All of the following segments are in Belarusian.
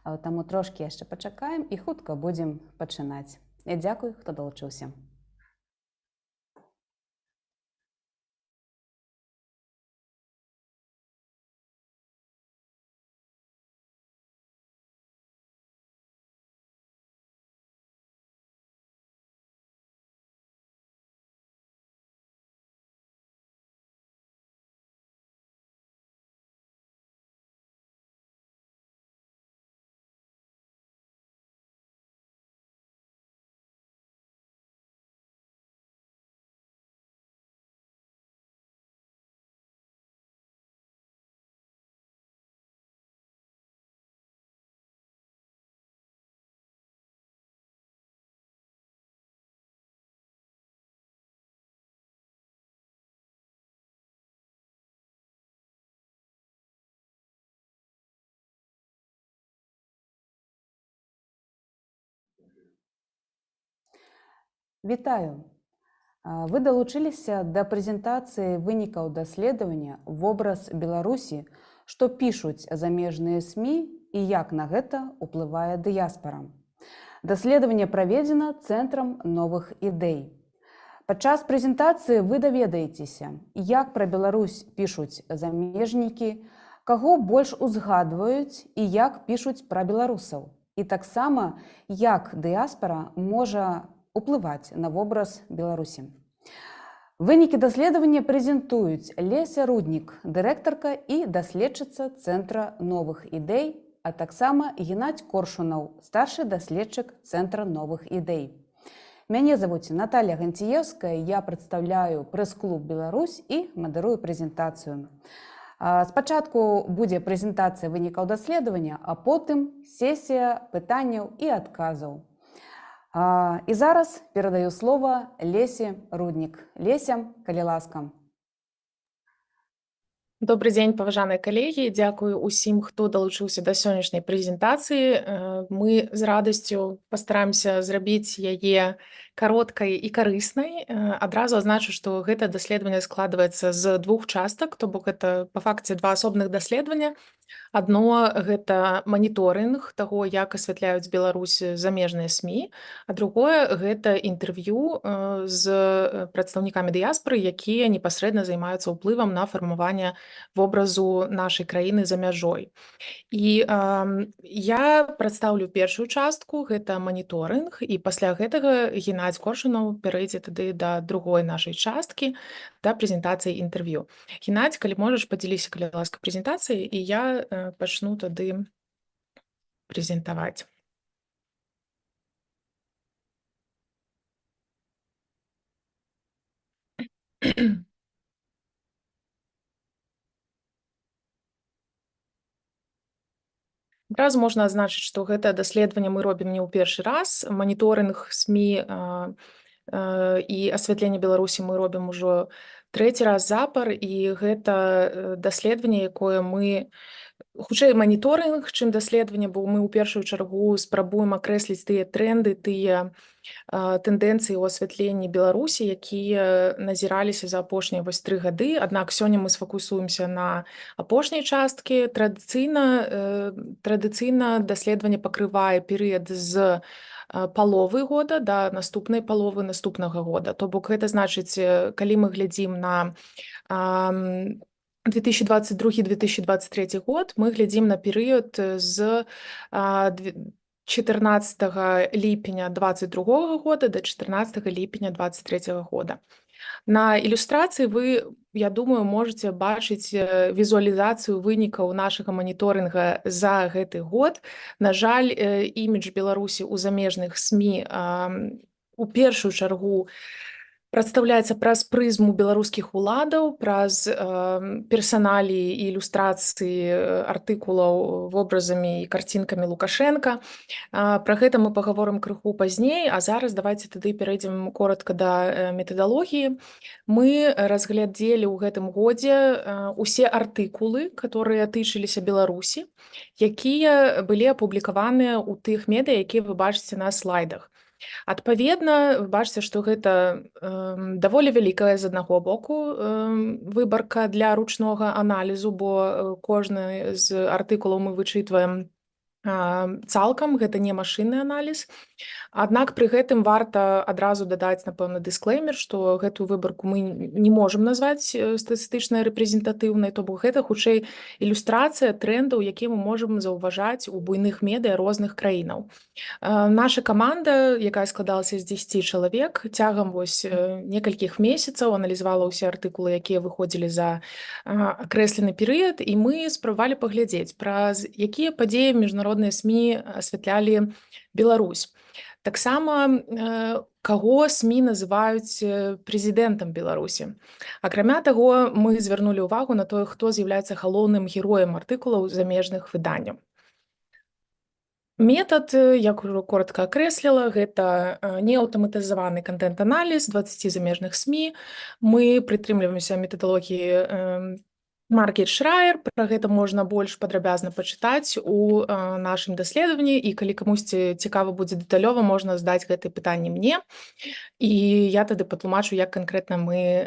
Таму трошкі яшчэ пачакаем і хутка будзем пачынаць. Дзякуй, хто далучыўся. Вітаю! Вы далучыліся да прэзентацыі вынікаў даследавання «Вобраз Беларусі», што пішуць замежныя СМІ і як на гэта ўплывае дыяспара. Даследаванне праведзена Цэнтрам новых ідэй. Падчас прэзентацыі вы даведаецеся, як пра Беларусь пішуць замежнікі, каго больш узгадваюць і як пішуць пра беларусаў. І таксама, як дыяспара можа уплываць на вобраз Беларусі. Вынікі даследавання прэзентуюць Леся Руднік, дырэктарка і даследчыца Цэнтра новых ідэй, а таксама Геннадзь Коршунаў, старшы даследчык Цэнтра новых ідэй. Мяне завуць Наталья Ганціеўская, я прадстаўляю прэс-клуб «Беларусь» і мадэрую прэзентацыю. Спачатку будзе прэзентацыя вынікаў даследавання, а потым сесія пытанняў і адказаў. І зараз перадаю слова Лесе Руднік. Леся, калі ласка. Добры дзень, паважаныя калегі. Дзякую усім, хто далучыўся да сённяшняй прэзентацыі. Мы з радасцю пастараемся зрабіць яе кароткай і карыснай. Адразу адзначу, што гэта даследаванне складваецца з двух частак, то бок гэта па факце два асобных даследавання. Адно гэта маніторынг таго, як асвятляюць Беларусь замежныя СМІ, а другое гэта інтэрв'ю з прадстаўнікамі дыяспоры, якія непасрэдна займаюцца ўплывам на фармаванне вобразу нашай краіны за мяжой. І я прадстаўлю першую частку, гэта маніторынг, і пасля гэтага Геннадзь Коршунаў пярэйдзе тады да другой нашай часткі, да прэзентацыі інтэрв'ю. Геннадзь, калі можаш, падзяліся, калі ласка, прэзентацыяй, і я пачну тады прэзентаваць. Адразу можна адзначыць, што гэта даследаванне мы робім не ў першы раз. Маніторынг СМІ і асвятленне Беларусі мы робім ужо трэці раз запар, і гэта даследаванне, якое мы хутчэй маніторынг, чым даследаванне, бо мы ў першую чаргу спрабуем акрэсліць тыя тренды, тыя тэндэнцыі ў асвятленні Беларусі, якія назіраліся за апошнія вось 3 гады. Аднак сёння мы сфокусуемся на апошняй частцы. Традыцыйна даследаванне пакрывае перыяд з паловы года да наступнай паловы наступнага года. То бок гэта значыць, калі мы глядзім на 2022-2023 год, мы глядзім на перыяд з 14 ліпеня 22 года до 14 ліпеня 23 года. На ілюстрацыі вы, я думаю, можете бачыць візуалізацыю вынікаў нашага маніторынга за гэты год. На жаль, імідж Беларусі ў замежных СМІ у першую чаргу прадстаўляецца праз прызму беларускіх уладаў, праз персаналіі і ілюстрацыі артыкулаў вобразамі і карцінкамі Лукашэнка. Пра гэта мы пагаворым крыху пазней, а зараз давайте тады пярэйдзем коротка да метадалогіі. Мы разглядзелі ў гэтым годзе усе артыкулы, которые тычыліся Беларусі, якія былі апублікаваныя ў тых медыа, якія вы бачыце на слайдах. Адпаведна, вы бачыце, што гэта даволі вялікая з аднаго боку выбарка для ручнога аналізу, бо кожны з артыкулаў мы вычытваем Цалкам гэта не машынны аналіз. Аднак пры гэтым варта адразу дадаць, напэўна, дысклеймер, што гэтую выбарку мы не можам назваць статыстычна рэпрэзентатыўнай, то бок гэта хутчэй ілюстрацыя трендаў, якія мы можам заўважаць у буйных медыа розных краінаў. Наша каманда, якая складалася з 10 чалавек, цягам вось некалькіх месяцаў аналізавала ўсе артыкулы, якія выходзілі за акрэслены перыяд, і мы спрабавалі паглядзець, праз якія падзеі міжнародныя СМІ асвятлялі Беларусь. Таксама каго СМІ называюць прэзідэнтам Беларусі. Акрамя таго, мы звярнулі ўвагу на тое, хто з'яўляецца галоўным героем артыкулаў замежных выданняў. Метад, як ужо коротка акрэсліла, гэта неаўтаматызаваны кантэнт-аналіз 20 замежных СМІ. Мы прытрымліваемся метадалогіі Маргіт Шрайер, пра гэта можна больш падрабязна пачытаць у нашым даследаванні, і калі камусьці цікава будзе дэталёва, можна задаць гэтае пытанне мне, і я тады патлумачу, як канкрэтна мы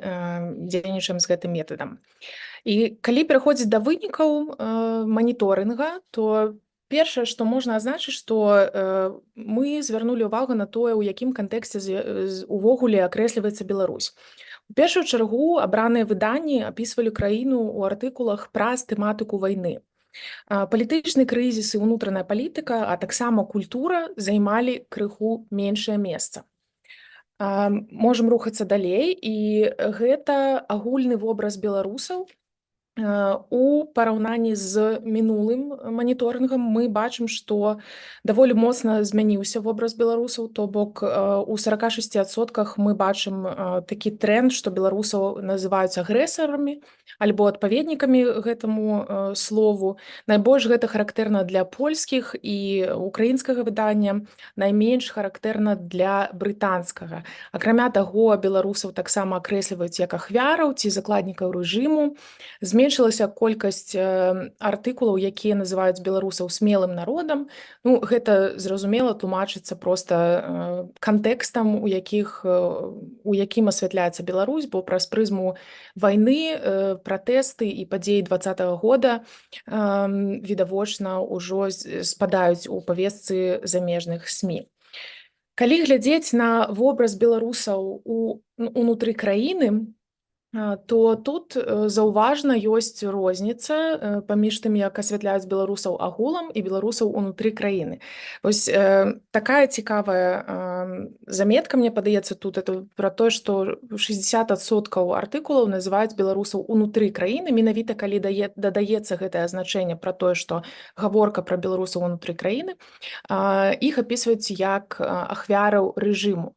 дзейнічаем з гэтым метадам. І калі пераходзіць да вынікаў маніторынга, то першае, што можна азначыць, што мы звярнулі ўвагу на тое, у якім кантэксце увогуле акрэсліваецца Беларусь. У першую чаргу абраныя выданні апісвалі краіну ў артыкулах праз тэматыку вайны. Палітычны крызіс і ўнутраная палітыка, а таксама культура займалі крыху меншае месца. Можам рухацца далей, і гэта агульны вобраз беларусаў. У параўнанні з мінулым маніторынгам мы бачым, што даволі моцна змяніўся вобраз беларусаў, то бок у 46% мы бачым такі тренд, што беларусаў называюць агрэсарамі альбо адпаведнікамі гэтаму слову. Найбольш гэта характэрна для польскіх і украінскага выдання, найменш характэрна для брытанскага. Акрамя таго, беларусаў таксама акрэсліваюць як ахвяраў ці закладнікаў рэжыму. Зменшылася колькасць артыкулаў, якія называюць беларусаў смелым народам. Ну, гэта, зразумела, тлумачыцца проста кантэкстам, у якім асвятляецца Беларусь, бо праз прызму вайны пратэсты і падзеі дваццатага года відавочна ўжо спадаюць у павестцы замежных СМІ. Калі глядзець на вобраз беларусаў унутры краіны, то тут заўважна ёсць розніца паміж тым, як асвятляюць беларусаў агулам і беларусаў унутры краіны. Вось такая цікавая заметка, мне падаецца, тут это пра тое, што 60% артыкулаў называюць беларусаў унутры краіны, менавіта калі дадаецца гэтае азначэнне пра тое, што гаворка пра беларусаў унутры краіны, іх апісваюць як ахвяраў рэжыму.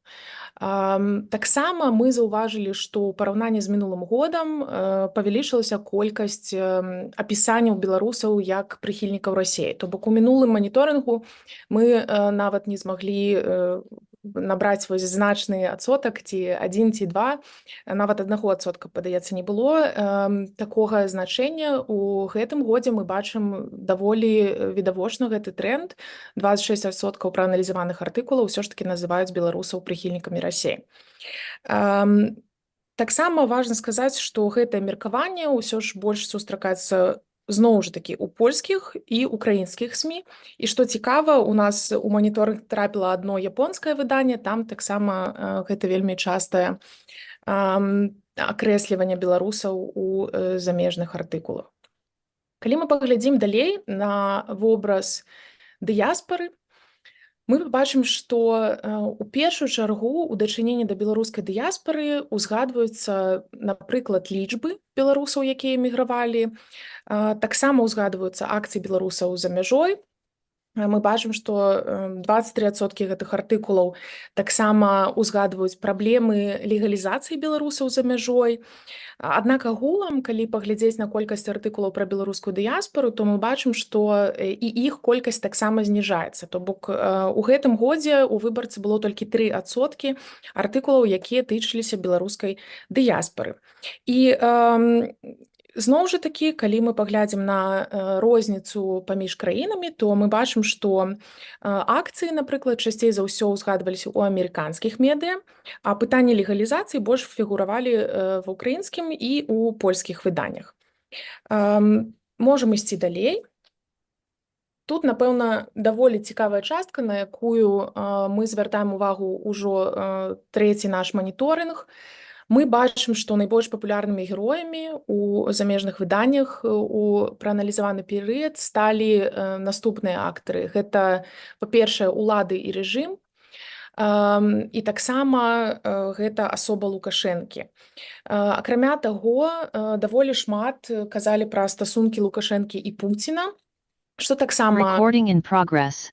Таксама мы заўважылі, што ў параўнанні з мінулым годам павялічылася колькасць апісанняў беларусаў як прыхільнікаў Расеі. То бок у мінулым маніторынгу мы нават не змаглі набраць вось значны адсотак, ці 1, ці 2, нават 1%, падаецца, не было такога значэння. У гэтым годзе мы бачым даволі відавочна гэты тренд. 26% прааналізаваных артыкулаў ўсё ж такі называюць беларусаў прыхільнікамі Расеі. Таксама важна сказаць, што гэтае меркаванне ўсё ж больш сустракаецца зноў жа такі у польскіх і украінскіх СМІ. І што цікава, у нас у маніторынг трапіла адно японскае выданне, там таксама гэта вельмі частае акрэсліванне беларусаў у замежных артыкулах. Калі мы паглядзім далей на вобраз дыяспары, мы пабачым, што у першую чаргу у дачыненні да беларускай дыяспары узгадваюцца, напрыклад, лічбы беларусаў, якія эмігравалі, таксама ўзгадваюцца акцыі беларусаў за мяжой. Мы бачым, што 23% гэтых артыкулаў таксама узгадваюць праблемы легалізацыі беларусаў за мяжой. Аднак агулам, калі паглядзець на колькасць артыкулаў пра беларускую дыяспару, то мы бачым, што і іх колькасць таксама зніжаецца. То бок у гэтым годзе у выбарцы было толькі 3% артыкулаў, якія тычыліся беларускай дыяспары. І зноў жа такі, калі мы паглядзім на розніцу паміж краінамі, то мы бачым, што акцыі, напрыклад, часцей за ўсё ўзгадваліся ў амерыканскіх медыа, а пытанні легалізацыі больш фігуравалі ва украінскім і ў польскіх выданнях. Можам ісці далей. Тут, напэўна, даволі цікавая частка, на якую мы звяртаем увагу ўжо трэці наш маніторынг. Мы бачым, што найбольш папулярнымі героямі у замежных выданнях у прааналізаваны перыяд сталі наступныя актары. Гэта, па-першае, улады і рэжым, і таксама гэта асоба Лукашэнкі. Акрамя таго, даволі шмат казалі пра стасункі Лукашэнкі і Пуціна, што таксама Recording in progress.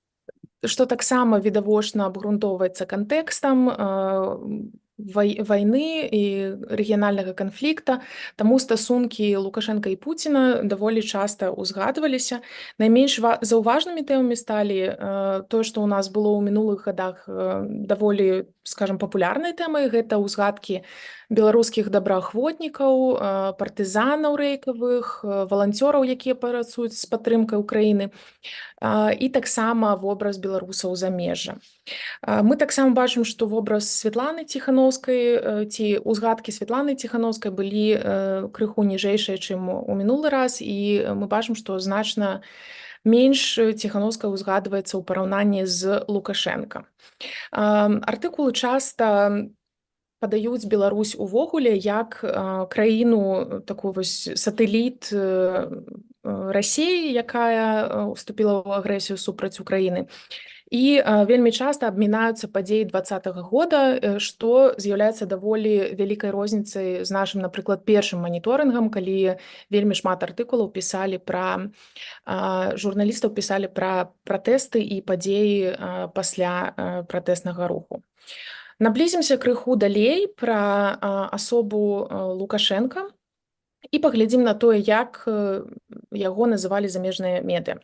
што таксама відавочна абгрунтоўваецца кантэкстам вайны і рэгіянальнага канфлікта, таму стасункі Лукашэнка і Пуціна даволі часта ўзгадваліся. Найменш заўважнымі тэмамі сталі тое, што ў нас было ў мінулых гадах даволі, скажем, папулярнай тэмай, гэта ўзгадкі беларускіх добраахвотнікаў, партызанаў рэйкавых, валанцёраў, якія працуюць з падтрымкай Украіны, і таксама вобраз беларусаў замежжа. Мы таксама бачым, што вобраз Святланы Ціханоўскай ці ўзгадкі Святланы Ціханоўскай былі крыху ніжэйшыя, чым у мінулы раз, і мы бачым, што значна менш Ціханоўская ўзгадваецца ў параўнанні з Лукашэнка. Артыкулы часта падаюць Беларусь увогуле як краіну, такую вось сатэліт Расіі, якая уступіла ў агрэсію супраць Украіны. І вельмі часта абмінаюцца падзеі 20-го года, што з'яўляецца даволі вялікай розніцай з нашым, напрыклад, першым маніторынгам, калі вельмі шмат артыкулаў пісалі пра журналістаў, пісалі пра пратэсты і падзеі пасля пратэснага руху. Наблізімся крыху далей пра асобу Лукашэнка і паглядзім на тое, як яго называлі замежныя медыа.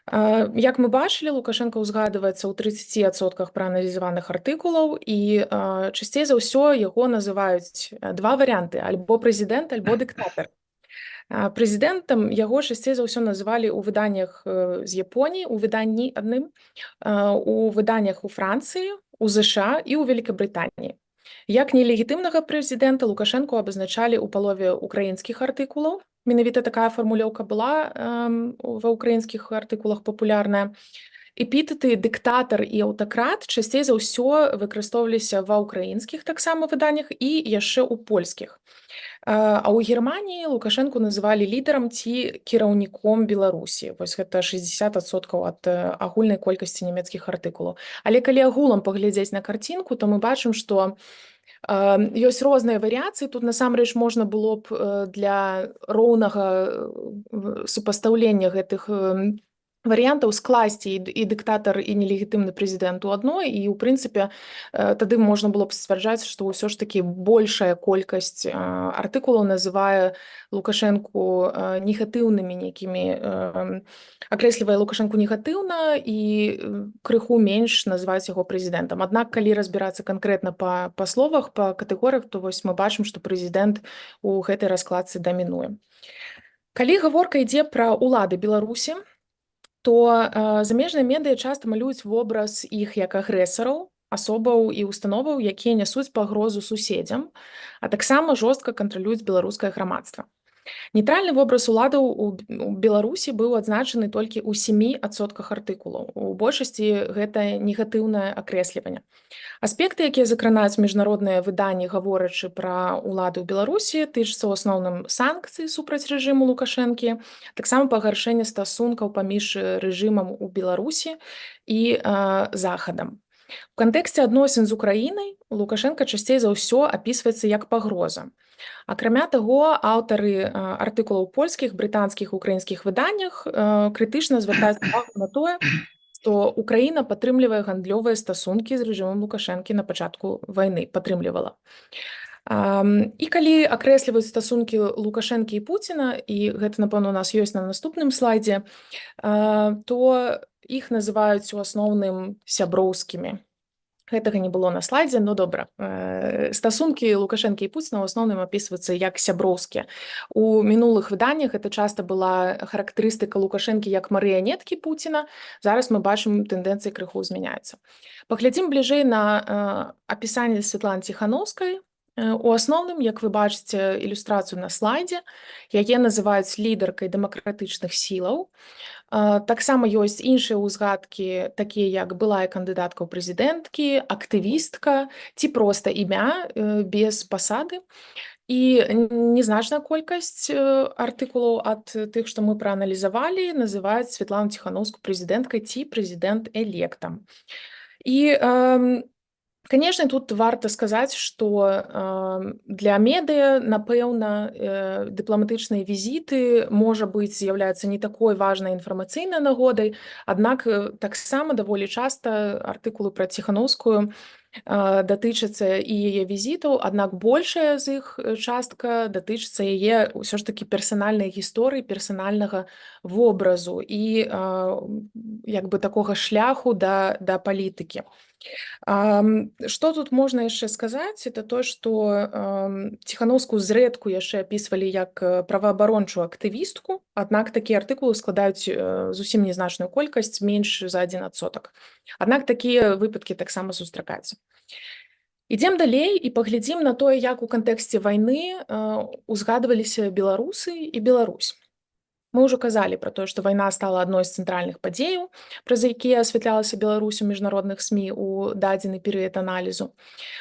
Як мы бачылі, Лукашэнка ўзгадваецца ў 30% прааналізаваных артыкулаў, і часцей за ўсё яго называюць два варыянты: альбо прэзідэнт, альбо дыктатар. Прэзідэнтам яго часцей за ўсё называлі ў выданнях з Японіі, у выданні адным, у выданнях у Францыі, у ЗША і ў Великабрытаніі. Як нелегітымнага прэзідэнта Лукашэнку абазначалі ў палове украінскіх артыкулаў. Менавіта такая фармулёўка была ва ўкраінскіх артыкулах папулярная. Эпітэты дыктатар і аўтакрат часцей за ўсё выкарыстоўваліся ва ўкраінскіх таксама выданнях і яшчэ ў польскіх. А ў Германіі Лукашэнку называлі лідарам ці кіраўніком Беларусі. Вось гэта 60% ад агульнай колькасці нямецкіх артыкулаў. Але калі агулам паглядзець на карцінку, то мы бачым, што ёсць розныя варыяцыі. Тут насамрэч можна было б для роўнага супастаўлення гэтых варыянтаў скласці і дыктатар, і нелегітымны прэзідэнт у адной, і ў прынцыпе тады можна было б сцвярджаць, што ўсё ж такі большая колькасць артыкулаў называе Лукашэнку негатыўнымі нейкімі, акрэслівае Лукашэнку негатыўна, і крыху менш называць яго прэзідэнтам. Аднак калі разбірацца канкрэтна па словах, па катэгорыях, то вось мы бачым, што прэзідэнт у гэтай раскладцы дамінуе. Калі гаворка ідзе пра ўлады Беларусі, то замежныя медыа часта малююць вобраз іх як агрэсараў, асобаў і установаў, якія нясуць пагрозу суседзям, а таксама жорстка кантралююць беларускае грамадства. Нейтральны вобраз уладаў у Беларусі быў адзначаны толькі ў 7% артыкулаў. У большасці гэта негатыўнае акрэсліванне. Аспекты, якія закранаюць міжнародныя выданні, гаворачы пра ўлады ў Беларусі, тычацца ў асноўным санкцый супраць рэжыму Лукашэнкі, таксама пагаршэння стасункаў паміж рэжымам у Беларусі і Захадам. У кантэксце адносін з Украінай Лукашэнка часцей за ўсё апісваецца як пагроза. Акрамя таго, аўтары артыкулаў польскіх, брытанскіх, украінскіх выданнях крытычна звяртаюць увагу на тое, што Украіна падтрымлівае гандлёвыя стасункі з рэжымам Лукашэнкі на пачатку вайны, падтрымлівала. І калі акрэсліваюць стасункі Лукашэнкі і Пуціна, і гэта, напэўна, у нас ёсць на наступным слайдзе, то іх называюць у асноўным сяброўскімі. Гэтага не было на слайдзе, но добра. Стасункі Лукашэнкі і Пуціна ў асноўным апісваюцца як сяброўскія. У мінулых выданнях гэта часта была характарыстыка Лукашэнкі як марыянеткі Пуціна. Зараз мы бачым, тэндэнцыі крыху змяняюцца. Паглядзім бліжэй на апісанне Святланы Ціханоўскай. У асноўным, як вы бачыце ілюстрацыю на слайдзе, яе называюць лідаркай дэмакратычных сілаў. Таксама ёсць іншыя ўзгадкі, такія як былая кандыдатка ў прэзідэнткі, актывістка ці проста імя без пасады. І незначная колькасць артыкулаў ад тых, што мы прааналізавалі, называюць Святлану Ціханоўскую прэзідэнткай ці прэзідэнт-электам. І, конечно, тут варта сказаць, што для медыа, напэўна, дыпламатычныя візіты, можа быць, з'яўляюцца не такой важнай інфармацыйнай нагодай, аднак таксама даволі часта артыкулы пра Ціханоўскую датычацца і яе візітаў, аднак большая з іх частка датычыцца яе ўсё ж такі персанальнай гісторыі, персанальнага вобразу і як бы такога шляху да палітыкі. Што тут можна яшчэ сказаць, это то, што Ціханоўскую зрэдку яшчэ апісвалі як праваабарончую актывістку, аднак такія артыкулы складаюць зусім незначную колькасць, менш за 1%. Аднак такія выпадкі таксама сустракаюцца. Ідзем далей і паглядзім на тое, як у кантэксце вайны узгадваліся беларусы і Беларусь. Мы ўжо казалі пра тое, што вайна стала адной з цэнтральных падзеяў, праз якія асвятлялася Беларусь у міжнародных СМІ ў дадзены перыяд аналізу.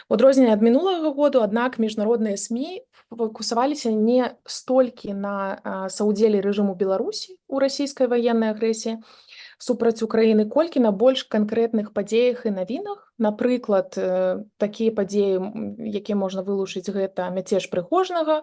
У адрозненне ад мінулага году, аднак, міжнародныя СМІ фокусаваліся не столькі на саўдзеле рэжыму Беларусі ў расійскай ваеннай агрэсіі супраць Украіны, колькі на больш канкрэтных падзеях і навінах. Напрыклад, такія падзеі, якія можна вылучыць, гэта мяцеж Прыгожына,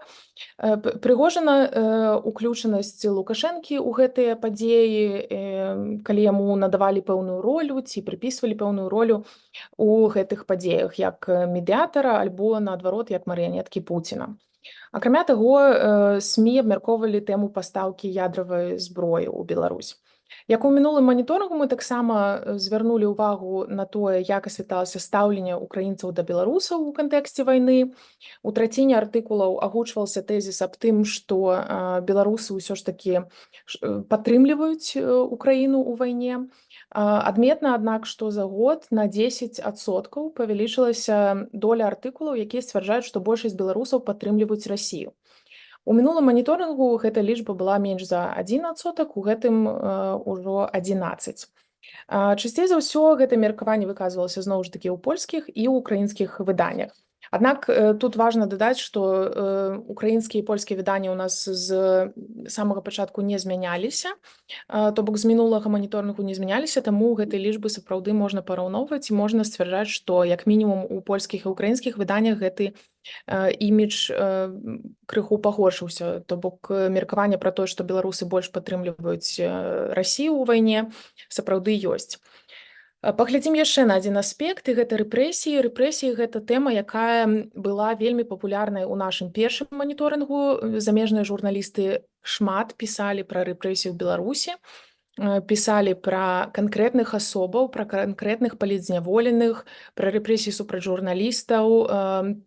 уключанасць Лукашэнкі ў гэтыя падзеі, калі яму надавалі пэўную ролю ці прыпісвалі пэўную ролю ў гэтых падзеях як медыятара альбо, наадварот, як марыянеткі Пуціна. Акрамя таго, СМІ абмяркоўвалі тэму пастаўкі ядравай зброі ў Беларусь. Як у мінулым маніторынгу, мы таксама звярнулі ўвагу на тое, як асвятлялася стаўленне украінцаў да беларусаў у кантэксце вайны. У траціне артыкулаў агучваўся тэзіс аб тым, што беларусы ўсё ж такі падтрымліваюць Украіну ў вайне. Адметна, аднак, што за год на 10% павялічылася доля артыкулаў, якія сцвярджаюць, што большасць беларусаў падтрымліваюць Расію. У мінулым маніторынгу гэта лічба была менш за 1%, у гэтым ўжо 11. Часцей за ўсё гэта меркаванне выказвалася зноў жа такі ў польскіх і ў украінскіх выданнях. Аднак тут важна дадаць, што украінскія і польскія выданні ў нас з самага пачатку не змяняліся, то бок з мінулага маніторынгу не змяняліся, таму гэтыя лічбы сапраўды можна параўноўваць і можна сцвярджаць, што як мінімум у польскіх і украінскіх выданнях гэты імідж крыху пагоршыўся, то бок меркаванне пра тое, што беларусы больш падтрымліваюць Расію ў вайне, сапраўды ёсць. Паглядзім яшчэ на адзін аспект, і гэта рэпрэсіі. Рэпрэсіі — гэта тэма, якая была вельмі папулярнай у нашым першым маніторынгу. Замежныя журналісты шмат пісалі пра рэпрэсіі ў Беларусі, пісалі пра канкрэтных асобаў, пра канкрэтных палітзняволеных, пра рэпрэсіі супраць журналістаў,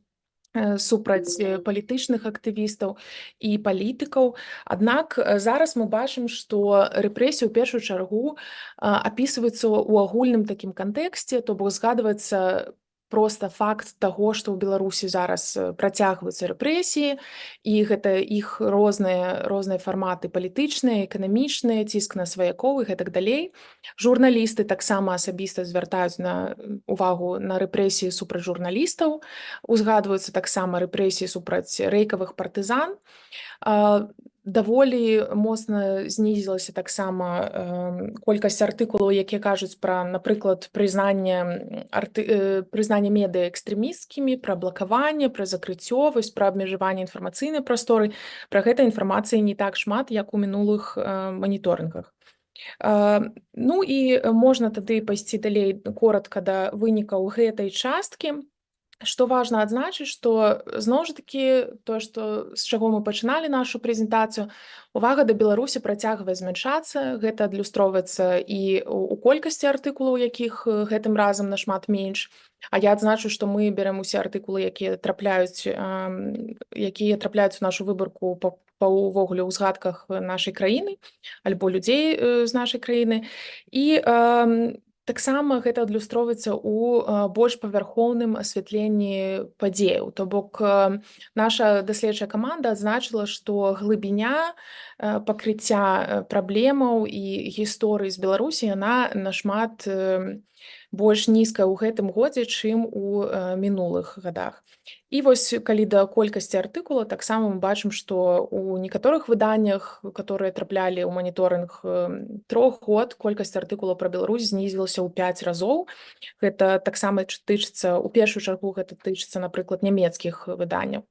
супраць палітычных актывістаў і палітыкаў. Аднак зараз мы бачым, што рэпрэсіі ў першую чаргу апісваюцца ў агульным такім кантэксце, то бок згадваецца проста факт таго, што ў Беларусі зараз працягваюцца рэпрэсіі, і гэта іх розныя фарматы: палітычныя, эканамічныя, ціск на сваякоў і гэтак далей. Журналісты таксама асабіста звяртаюць на увагу на рэпрэсіі супраць журналістаў, узгадваюцца таксама рэпрэсіі супраць рэйкавых партызан. Даволі моцна знізілася таксама колькасць артыкулаў, якія кажуць пра, напрыклад, прызнанне медыа экстрэмісцкімі, пра блакаванне, пра закрыццё, вось пра абмежаванне інфармацыйнай прасторы. Пра гэта інфармацыі не так шмат, як у мінулых маніторынгах. Ну і можна тады пайсці далей коратка да вынікаў гэтай часткі. Што важна адзначыць, што зноў жа такі тое, што з чаго мы пачыналі нашу прэзентацыю, увага да Беларусі працягвае змяншацца, гэта адлюстроўваецца і ў колькасці артыкулаў, якіх гэтым разам нашмат менш. А я адзначу, што мы бярэм усе артыкулы, якія трапляюць у нашу выбарку па ўвогуле ў згадках нашай краіны альбо людзей з нашай краіны. І Таксама гэта адлюстроўваецца ў больш павярхоўным асвятленні падзеяў. То бок наша даследчая каманда адзначыла, што глыбіня пакрыцця праблемаў і гісторый з Беларусі яна нашмат больш нізкая ў гэтым годзе, чым у мінулых гадах. І вось калі да колькасці артыкула, таксама мы бачым, што ў некаторых выданнях, которые траплялі ў маніторынг 3 год, колькасць артыкулаў пра Беларусь знізілася ў 5 разоў. Гэта таксама тычыцца, у першую чаргу гэта тычыцца, напрыклад, нямецкіх выданняў.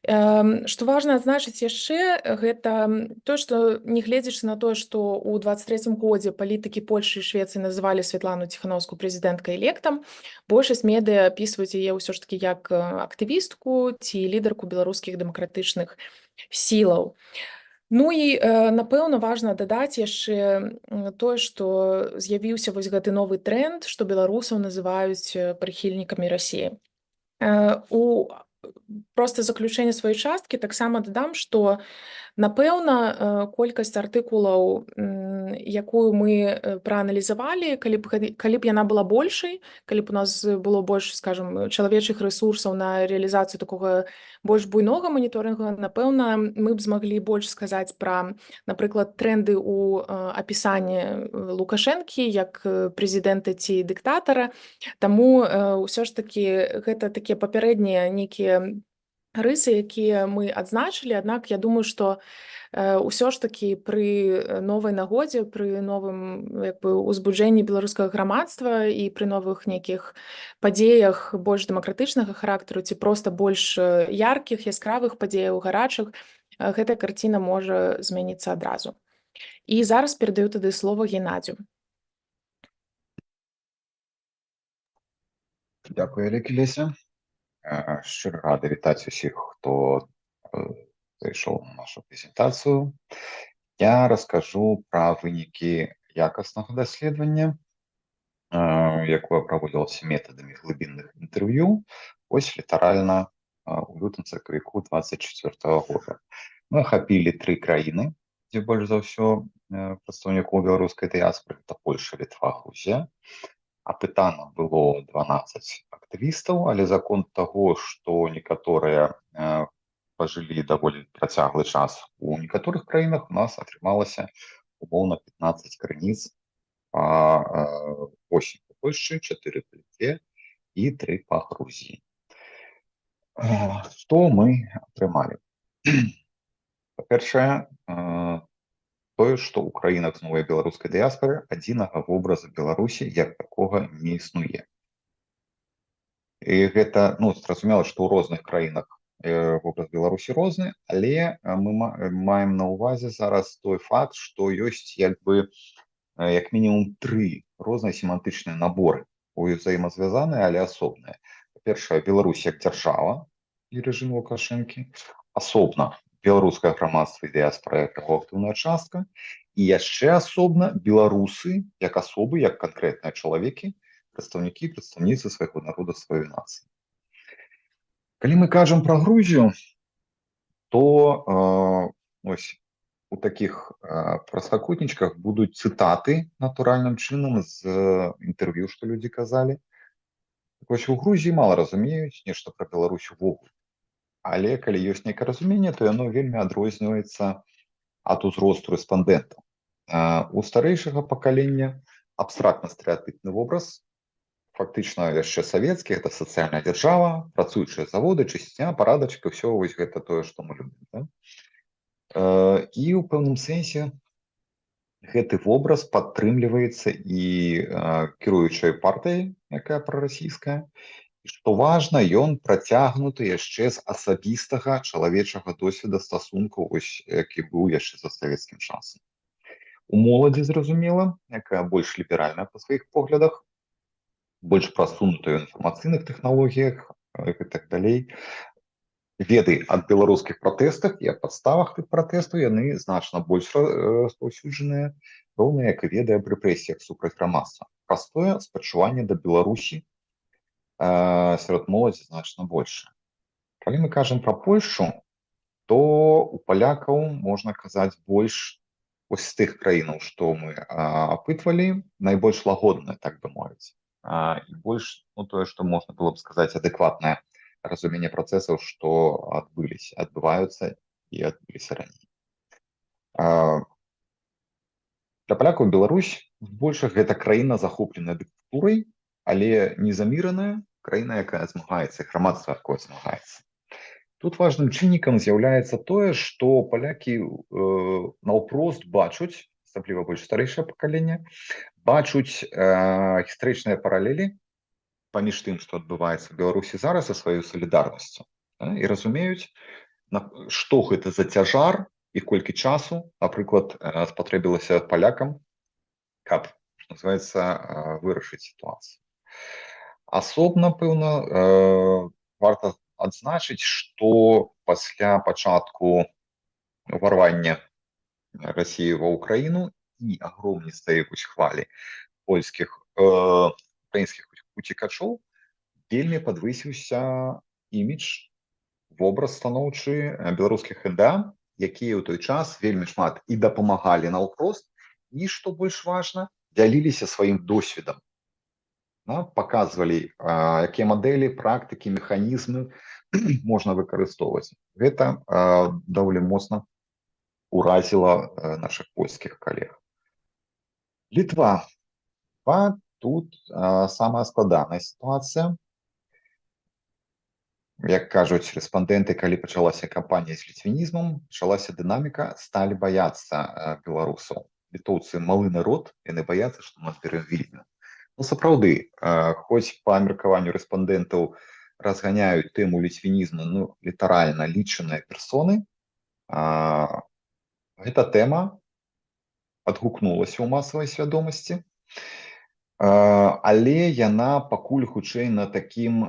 Што важна адзначыць яшчэ, гэта то, што нягледзячы на тое, што ў 23 годзе палітыкі Польшы і Швецыі называлі Святлану Ціханоўскую прэзідэнткай-электам, большасць медыа апісваюць яе ўсё ж такі як актывістку ці лідарку беларускіх дэмакратычных сілаў. Ну і, напэўна, важна дадаць яшчэ тое, што з'явіўся вось гэты новы трэнд, што беларусаў называюць прыхільнікамі Расіі. У проста заключэнне сваёй часткі таксама дадам, што, напэўна, колькасць артыкулаў, якую мы прааналізавалі, калі б яна была большай, калі б у нас было больш, скажам, чалавечых рэсурсаў на рэалізацыю такога больш буйнога маніторынгу, напэўна, мы б змаглі больш сказаць пра, напрыклад, трэнды ў апісанні Лукашэнкі як прэзідэнта ці дыктатара. Таму ўсё ж такі гэта такія папярэднія нейкія рысы, якія мы адзначылі, аднак я думаю, што ўсё ж такі пры новай нагодзе, пры новым як бы узбуджэнні беларускага грамадства і пры новых нейкіх падзеях больш дэмакратычнага характару ці проста больш яркіх, яскравых падзеяў, гарачых, гэтая карціна можа змяніцца адразу. І зараз перадаю тады слова Геннадзю. Дякую, Леся. Шчыра рады вітаць усіх, хто зайшоў на нашу прэзентацыю. Я раскажу пра вынікі якаснага даследавання, якое праводзілася метадамі глыбінных інтэрв'ю, ось літаральна у лютым сакавіку 24 года. Мы ахапілі 3 краіны, дзе больш за ўсё прадстаўнікоў беларускай дыяспоры, гэта Польша, Літва, Грузія. Апытана было 12 актывістаў, але за конт таго, што некаторыя пажылі даволі працяглы час у некаторых краінах, у нас атрымалася умоўна 15 крыніц па 8 па Польшчы, 4 па Літве і 3 па Грузіі. Што мы атрымалі? Па-першае, тое, што ў краінах з новай беларускай дыяспоры адзінага вобраза Беларусі як такога не існуе. І гэта, ну, зразумела, што ў розных краінах вобраз Беларусі розны, але мы маем на ўвазе зараз той факт, што ёсць як бы як мінімум 3 розныя семантычныя наборы, узаемазвязаныя, але асобныя. Па-першае, Беларусь як дзяржава і рэжым Лукашэнкі, асобна беларускае грамадства і дыяспора як яго актыўная частка, і яшчэ асобна беларусы як асобы, як канкрэтныя чалавекі, прадстаўнікі і прадстаўніцы свайго народа, сваёй нацыі. Калі мы кажам пра Грузію, то ось у такіх прастакутнічках будуць цытаты натуральным чынам з інтэрв'ю, што людзі казалі. Так вось, у Грузіі мала разумеюць нешта пра Беларусь увогуле. Але калі ёсць нейкае разуменне, то яно вельмі адрозніваецца ад узросту рэспандэнтаў. У старэйшага пакалення абстрактна-стэрэатыпны вобраз, фактычна яшчэ савецкі, гэта сацыяльная дзяржава, працуючыя заводы, чысця, парадачак, і ўсё вось гэта тое, што мы любім. Да? І ў пэўным сэнсе гэты вобраз падтрымліваецца і кіруючай партыяй, якая прарасійская. І што важна, ён працягнуты яшчэ з асабістага чалавечага досведа стасункаў, ось, які быў яшчэ за савецкім часам. У моладзі, зразумела, якая больш ліберальная па сваіх поглядах, больш прасунутая ў інфармацыйных тэхналогіях і так далей, веды аб беларускіх пратэстах і аб падставах тых пратэстаў яны значна больш распаўсюджаныя, роўна як і веды аб рэпрэсіях супраць грамадства. Простое спачуванне да Беларусі сярод моладзі значна большее. Калі мы кажам пра Польшу, то у палякаў можна казаць больш Ось з тых краінаў, што мы апытвалі, найбольш лагодная, так бы мовіць, і больш, ну, тое, што можна было б сказаць, адэкватнае разуменне працэсаў, што адбыліся, адбываюцца і адбыліся раней. Для палякаў Беларусь збольшага гэта краіна, захопленая дыктатурай, але незаміраная краіна, якая змагаецца, грамадства, якое змагаецца. Тут важным чыннікам з'яўляецца тое, што палякі наўпрост бачуць, асабліва больш старэйшае пакаленне, бачуць гістарычныя паралелі паміж тым, што адбываецца ў Беларусі зараз, са сваёй салідарнасцю, да, і разумеюць, што гэта за цяжар і колькі часу, напрыклад, спатрэбілася палякам, каб, што называется, вырашыць сітуацыю. Асобна, пэўна, варта адзначыць, што пасля пачатку уварвання Расіі ва Ўкраіну і агромністай вось хвалі польскіх, украінскіх уцекачоў вельмі падвысіўся імідж, вобраз станоўчы беларускіх НДА, якія ў той час вельмі шмат і дапамагалі наўпрост, і, што больш важна, дзяліліся сваім досведам. Да, паказвалі, якія мадэлі, практыкі, механізмы можна выкарыстоўваць. Гэта даволі моцна уразіла нашых польскіх калег. Літва. Тут самая складаная сітуацыя. Як кажуць рэспандэнты, калі пачалася кампанія з ліцвінізмам, пачалася дынаміка, сталі баяцца беларусаў. Літоўцы малы народ, яны баяцца, што мы адбярэм Вільню. Ну, сапраўды, хоць па меркаванню рэспандэнтаў разганяюць тэму ліцвінізму, ну, літаральна лічаныя персоны, гэта тэма адгукнулася ў масавай свядомасці, але яна пакуль хутчэй на такім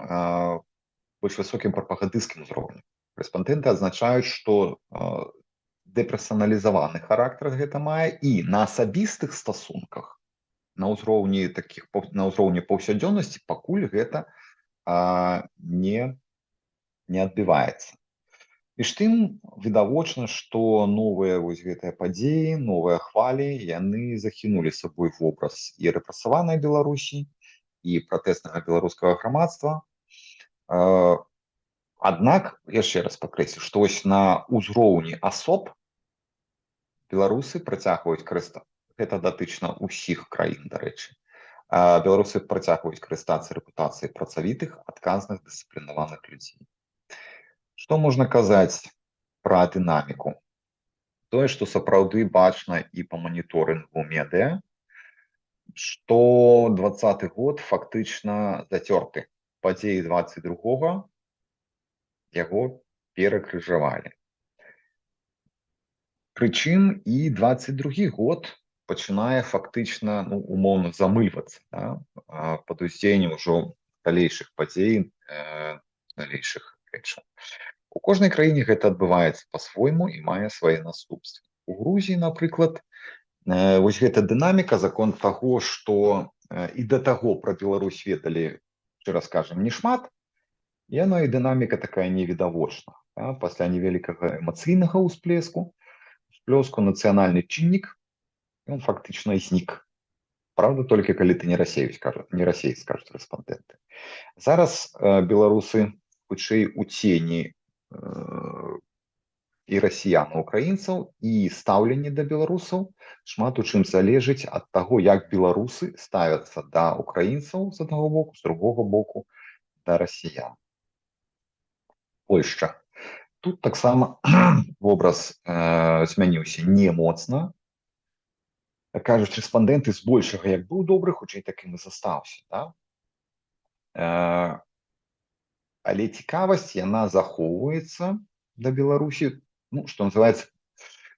больш высокім прапагандысцкім узроўні. Рэспандэнты адзначаюць, што дэперсаналізаваны характар гэта мае, і на асабістых стасунках, на ўзроўні такіх, на ўзроўні паўсядзённасці пакуль гэта не адбіваецца. Між тым, відавочна, што новыя вось гэтыя падзеі, новыя хвалі, яны захінулі сабой вобраз і рэпрасаванай Беларусі, і пратэснага беларускага грамадства. Аднак, яшчэ раз падкрэслю, што вось на ўзроўні асоб беларусы працягваюць карыстацца, гэта датычна ўсіх краін, дарэчы, беларусы працягваюць карыстацца рэпутацыяй працавітых, адказных, дысцыплінаваных людзей. Што можна казаць пра дынаміку? Тое, што сапраўды бачна і па маніторынгу медыа, што 20-ы год фактычна зацёрты. Падзеі 22 яго перакрыжавалі. Прычым і 22 год пачынае фактычна, ну, умоўна замыльвацца, да, пад уздзеяннем ужо далейшых падзей, далейшых рэчаў. У кожнай краіне гэта адбываецца па-свойму і мае свае наступствы. У Грузіі, напрыклад, вось гэта дынаміка за конт таго, што і да таго пра Беларусь ведалі, шчыра скажам, не шмат, яно і дынаміка такая невідавочна. Да? Пасля невялікага эмацыйнага ўсплеску, усплёску нацыянальны чыннік, ён фактычна знік. Праўда, толькі калі ты не расею, скажут, не расеец, скажуць рэспандэнты. Зараз беларусы хутчэй у цені і расіян, і украінцаў, і стаўленне да беларусаў шмат у чым залежыць ад таго, як беларусы ставяцца да украінцаў з аднаго боку, з другога боку да расіян. Польшча. Тут таксама вобраз змяніўся не моцна. Кажуць рэспандэнты, збольшага як быў добры, хутчэй такім і застаўся. Да? Але цікавасць яна захоўваецца да Беларусі, ну, што называется,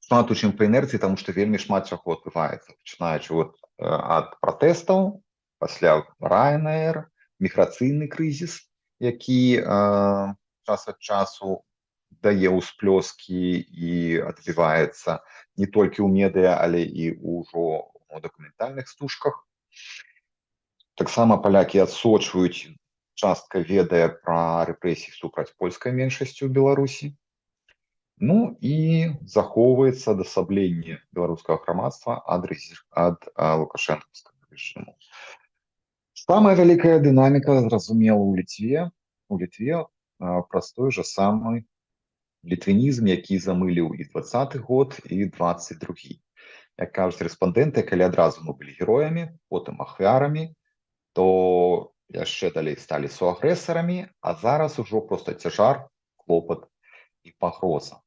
шмат у чым па інерцыі, таму што вельмі шмат чаго адбываецца, пачынаючы вот ад пратэстаў, пасля Ryanair, міграцыйны крызіс, які час ад часу дае ўсплёскі і адбіваецца не толькі ў медыа, але і ўжо у дакументальных стужках. Таксама палякі адсочваюць, частка ведае пра рэпрэсіі супраць польскай меншасці ў Беларусі. Ну і захоўваецца адасабленне беларускага грамадства ад лукашэнкаўскага рэжыму. Самая вялікая дынаміка, зразумела, у Літве. У Літве праз той жа самы літвінізм, які замыліў і 20-ы год, і 22-ы. Як кажуць рэспандэнты, калі адразу мы былі героямі, потым ахвярамі, то яшчэ далей сталі суагрэсарамі, а зараз ужо проста цяжар, клопат і пагроза.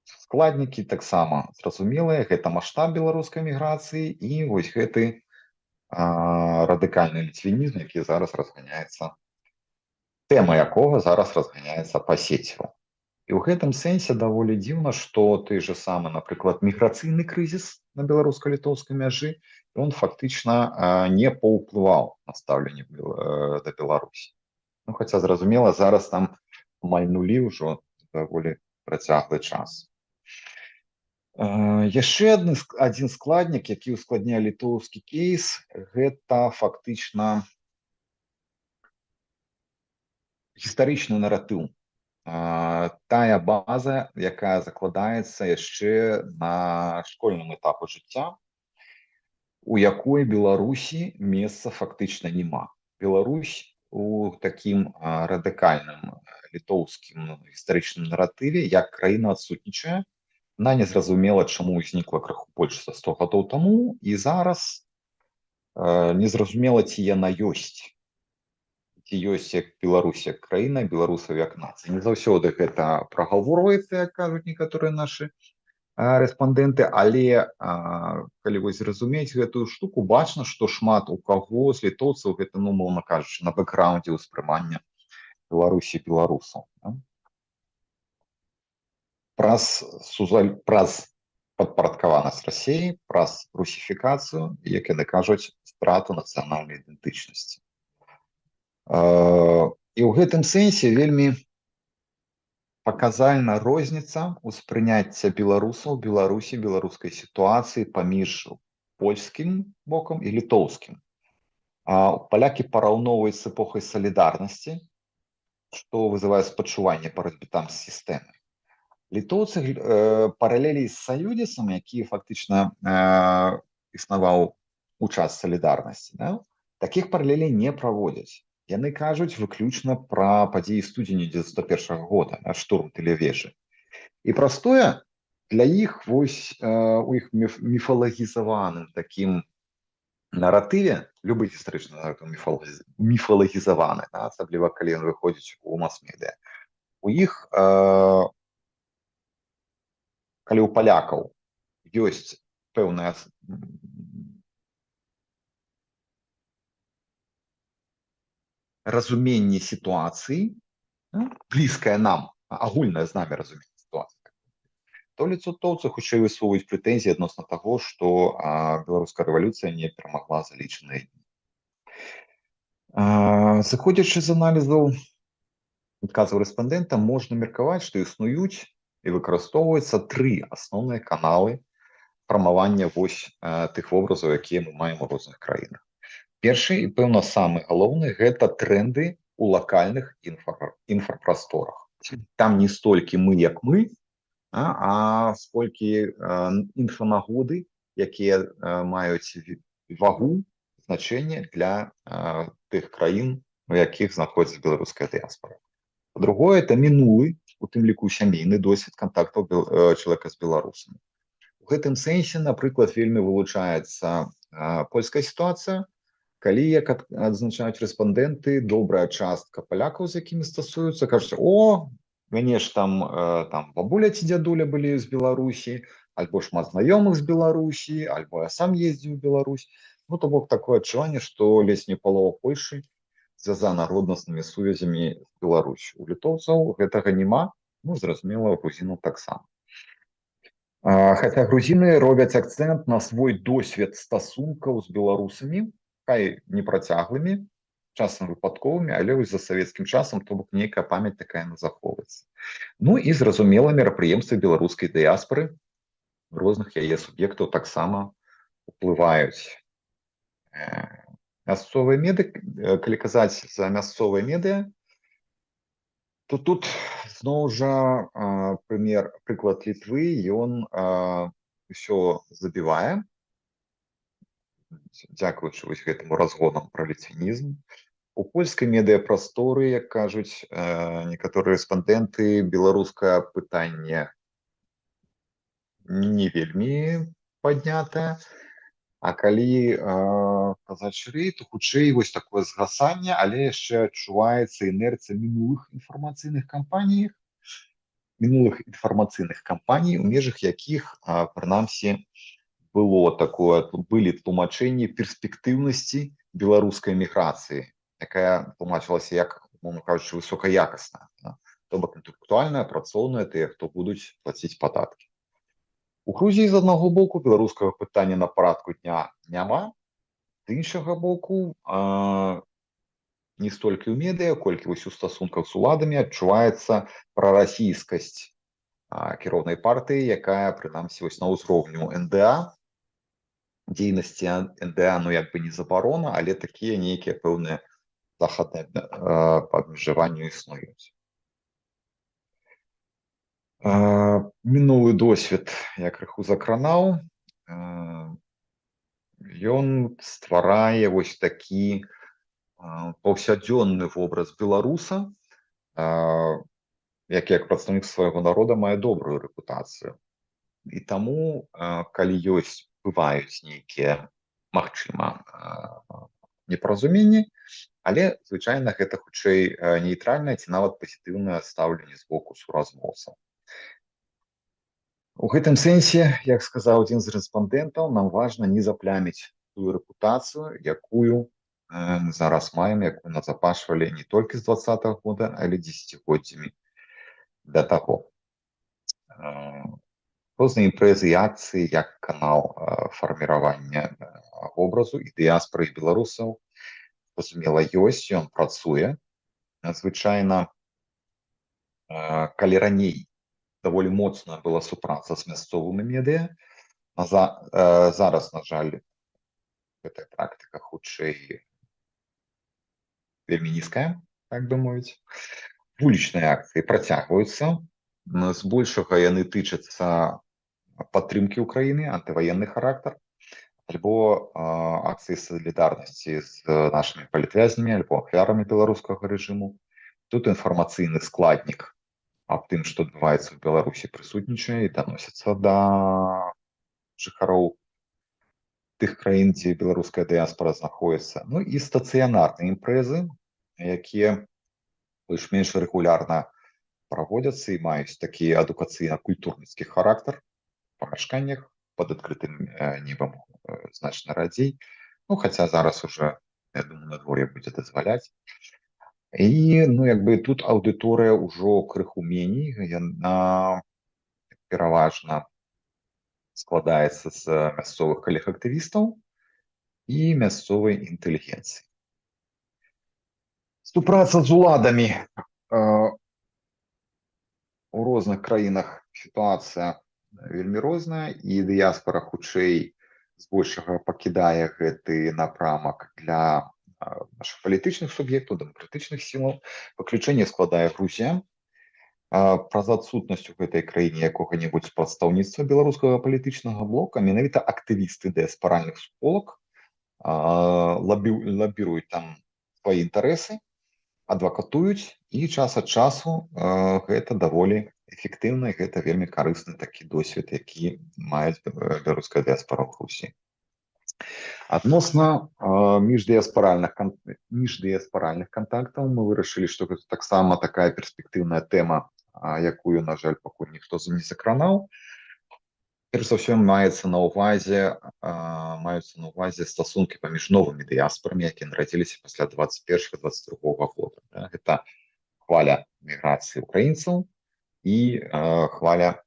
Складнікі таксама зразумелыя, гэта маштаб беларускай міграцыі і вось гэты радыкальны ліцвінізм, які зараз разганяецца, тэма якога зараз разганяецца па сеціву. І ў гэтым сэнсе даволі дзіўна, што той жа самы, напрыклад, міграцыйны крызіс на беларуска-літоўскай мяжы, ён фактычна не паўплываў на стаўленне да Беларусі. Ну, хаця, зразумела, зараз там амаль нулі ўжо даволі працяглы час. Яшчэ адзін складнік, які ўскладняе літоўскі кейс, гэта фактычна гістарычны наратыў. Тая база, якая закладаецца яшчэ на школьным этапу жыцця, у якой Беларусі месца фактычна няма. Беларусь у такім радыкальным літоўскім гістарычным наратыве як краіна адсутнічае. Она незразумела, чаму ўзнікла крыху больш за 100 гадоў таму, і зараз незразумела, ці яна ёсць. Ці ёсць як Беларусь як краіна, беларусаў як нацыя. Не заўсёды гэта прагаворваецца, як кажуць некаторыя нашы рэспандэнты, але калі вось зразумець гэтую штуку, бачна, што шмат у каго з літоўцаў гэта, ну, умоўна кажучы, на бэкграундзе ўспрымання Беларусі, беларусаў. Да? Праз падпарадкаванасць Расіі, праз русіфікацыю, як яны кажуць, страту нацыянальнай ідэнтычнасці. І ў гэтым сэнсе вельмі паказальна розніца ўспрыняцця беларусаў, Беларусі, беларускай сітуацыі паміж польскім бокам і літоўскім. Палякі параўноўваюць з эпохай салідарнасці, што вызывае спачуванне барацьбе там з сістэмай. Літоўцы паралелі з Саюдзісам, які фактычна існаваў у час салідарнасці, да? Такіх паралелей не праводзяць. Яны кажуць выключна пра падзеі студзеня 91 года, на штурм тэлевежы. І простое для іх вось у іх міфалагізаваным такім наратыве, любы гістарычны наратыў міфалагізаваны, да, асабліва калі ён выходзіць у мас-медыа. У іх, калі ў палякаў ёсць пэўная разуменне сітуацыі, да, блізкае нам, агульнае з намі разуменне сітуацыі, то літоўцы хутчэй высоўваюць прэтэнзіі адносна таго, што беларуская рэвалюцыя не перамагла за лічаныя дні. Зыходзячы з аналізу адказаў рэспандэнта, можна меркаваць, што існуюць і выкарыстоўваюцца тры асноўныя каналы фармавання вось тых вобразаў, якія мы маем у розных краінах. Першы і, пэўна, самы галоўны — гэта трэнды ў лакальных інфрапрасторах. Там не столькі мы, як мы, а сколькі інфанагоды, якія маюць вагу, значэнне для тых краін, у якіх знаходзіцца беларуская дыяспора. Па-другое, это мінулы, у тым ліку сямейны досвед кантактаў чалавека з беларусамі. У гэтым сэнсе, напрыклад, вельмі вылучаецца польская сітуацыя, калі, як адзначаюць рэспандэнты, добрая частка палякаў, з якімі стасуюцца, кажуць: о, мяне ж там бабуля ці дзядуля былі з Беларусі, альбо шмат знаёмых з Беларусі, альбо я сам ездзіў у Беларусь. Ну, то бок такое адчуванне, што ледзь не палова Польшы звязана роднаснымі сувязямі з Беларуссю. У літоўцаў гэтага няма, ну, зразумела, у грузінаў таксама. Хаця грузіны робяць акцэнт на свой досвед стасункаў з беларусамі, хай непрацяглымі, часам выпадковымі, але вось за савецкім часам, то бок нейкая памяць такая яна захоўваецца. Ну і, зразумела, мерапрыемствы беларускай дыяспоры розных яе суб'ектаў таксама уплываюць. Мясцовыя меды, калі казаць за мясцовыя медыа, то тут Зноў жа прыклад Літвы, ён ўсё забівае, дзякуючы вось гэтаму разгонам пра ліцвінізм. У польскай медыяпрасторы, як кажуць некаторыя рэспандэнты, беларускае пытанне не вельмі паднятае. А калі казаць шырэй, то хутчэй вось такое згасанне, але яшчэ адчуваецца інерцыя мінулых інфармацыйных кампаній, у межах якіх, прынамсі, было такое, былі тлумачэнні перспектыўнасці беларускай міграцыі, якая тлумачылася як, умоўна кажучы, высокаякасная, да? То бок інтэлектуальная, працоўная, тыя, хто будуць плаціць падаткі. У Грузіі, з аднаго боку, беларускага пытання на парадку дня няма, з іншага боку, не столькі ў медыа, колькі вось у стасунках з уладамі адчуваецца прарасійскасць кіроўнай партыі, якая, прынамсі, вось на ўзроўню НДА, дзейнасці НДА, ну, як бы не забарона, але такія нейкія пэўныя захады па абмежаванню існуюць. Мінулы досвед я крыху закранаў. Ён стварае вось такі паўсядзённы вобраз беларуса, які як прадстаўнік свайго народа мае добрую рэпутацыю. І таму, калі ёсць, бываюць нейкія, магчыма, непаразуменні, але звычайна гэта хутчэй нейтральнае ці нават пазітыўнае стаўленне з боку суразмоўцаў. У гэтым сэнсе, як сказаў адзін з рэспандэнтаў, нам важна не запляміць тую рэпутацыю, якую мы зараз маем, якую назапашвалі не толькі з 20-го года, але дзесяцігоддзямі да таго. Розныя імпрэзы і акцыі як канал фарміравання вобразу і дыяспоры, і беларусаў, зразумела, ёсць, ён працуе. Звычайна, калі раней даволі моцная была супраца з мясцовымі медыа, зараз, на жаль, гэтая практыка хутчэй вельмі нізкая, так бы мовіць. Вулічныя акцыі працягваюцца. Збольшага яны тычацца падтрымкі Украіны, антываенны характар, альбо акцыі салідарнасці з нашымі палітвязнямі альбо ахвярамі беларускага рэжыму. Тут інфармацыйны складнік аб тым, што адбываецца ў Беларусі, прысутнічае і даносіцца да жыхароў тых краін, дзе беларуская дыяспора знаходіцца. Ну і стацыянарныя імпрэзы, якія больш-менш рэгулярна праводзяцца і маюць такі адукацыйна-культурніцкі характар, памяшканнях пад адкрытым небам значна радзей. Ну, хаця зараз уже, я думаю, надвор'е будзе дазваляць. І, ну, як бы тут аўдыторыя ўжо крыху меней, яна пераважна складаецца з мясцовых калег-актывістаў і мясцовай інтэлігенцыі. Супраца з уладамі. У розных краінах сітуацыя вельмі розная, і дыяспора хутчэй збольшага пакідае гэты напрамак для нашых палітычных суб'ектаў, дэмакратычных сілаў. Выключэнне складае Грузія. Праз адсутнасць у гэтай краіне якога-небудзь прадстаўніцтва беларускага палітычнага блока менавіта актывісты дыяспаральных суполак лабіруюць там свае інтарэсы, адвакатуюць, і час ад часу гэта даволі эфектыўна, і гэта вельмі карысны такі досвед, які маюць беларуская дыяспора ў Грузіі. Адносна міждыяспаральных кантактаў мы вырашылі, што гэта таксама такая перспектыўная тэма, якую, на жаль, пакуль ніхто не закранаў. Перш за ўсё маюцца на ўвазе стасункі паміж новымі дыяспорамі, якія нарадзіліся пасля 21-22 года. Да? Гэта хваля міграцыі украінцаў і хваля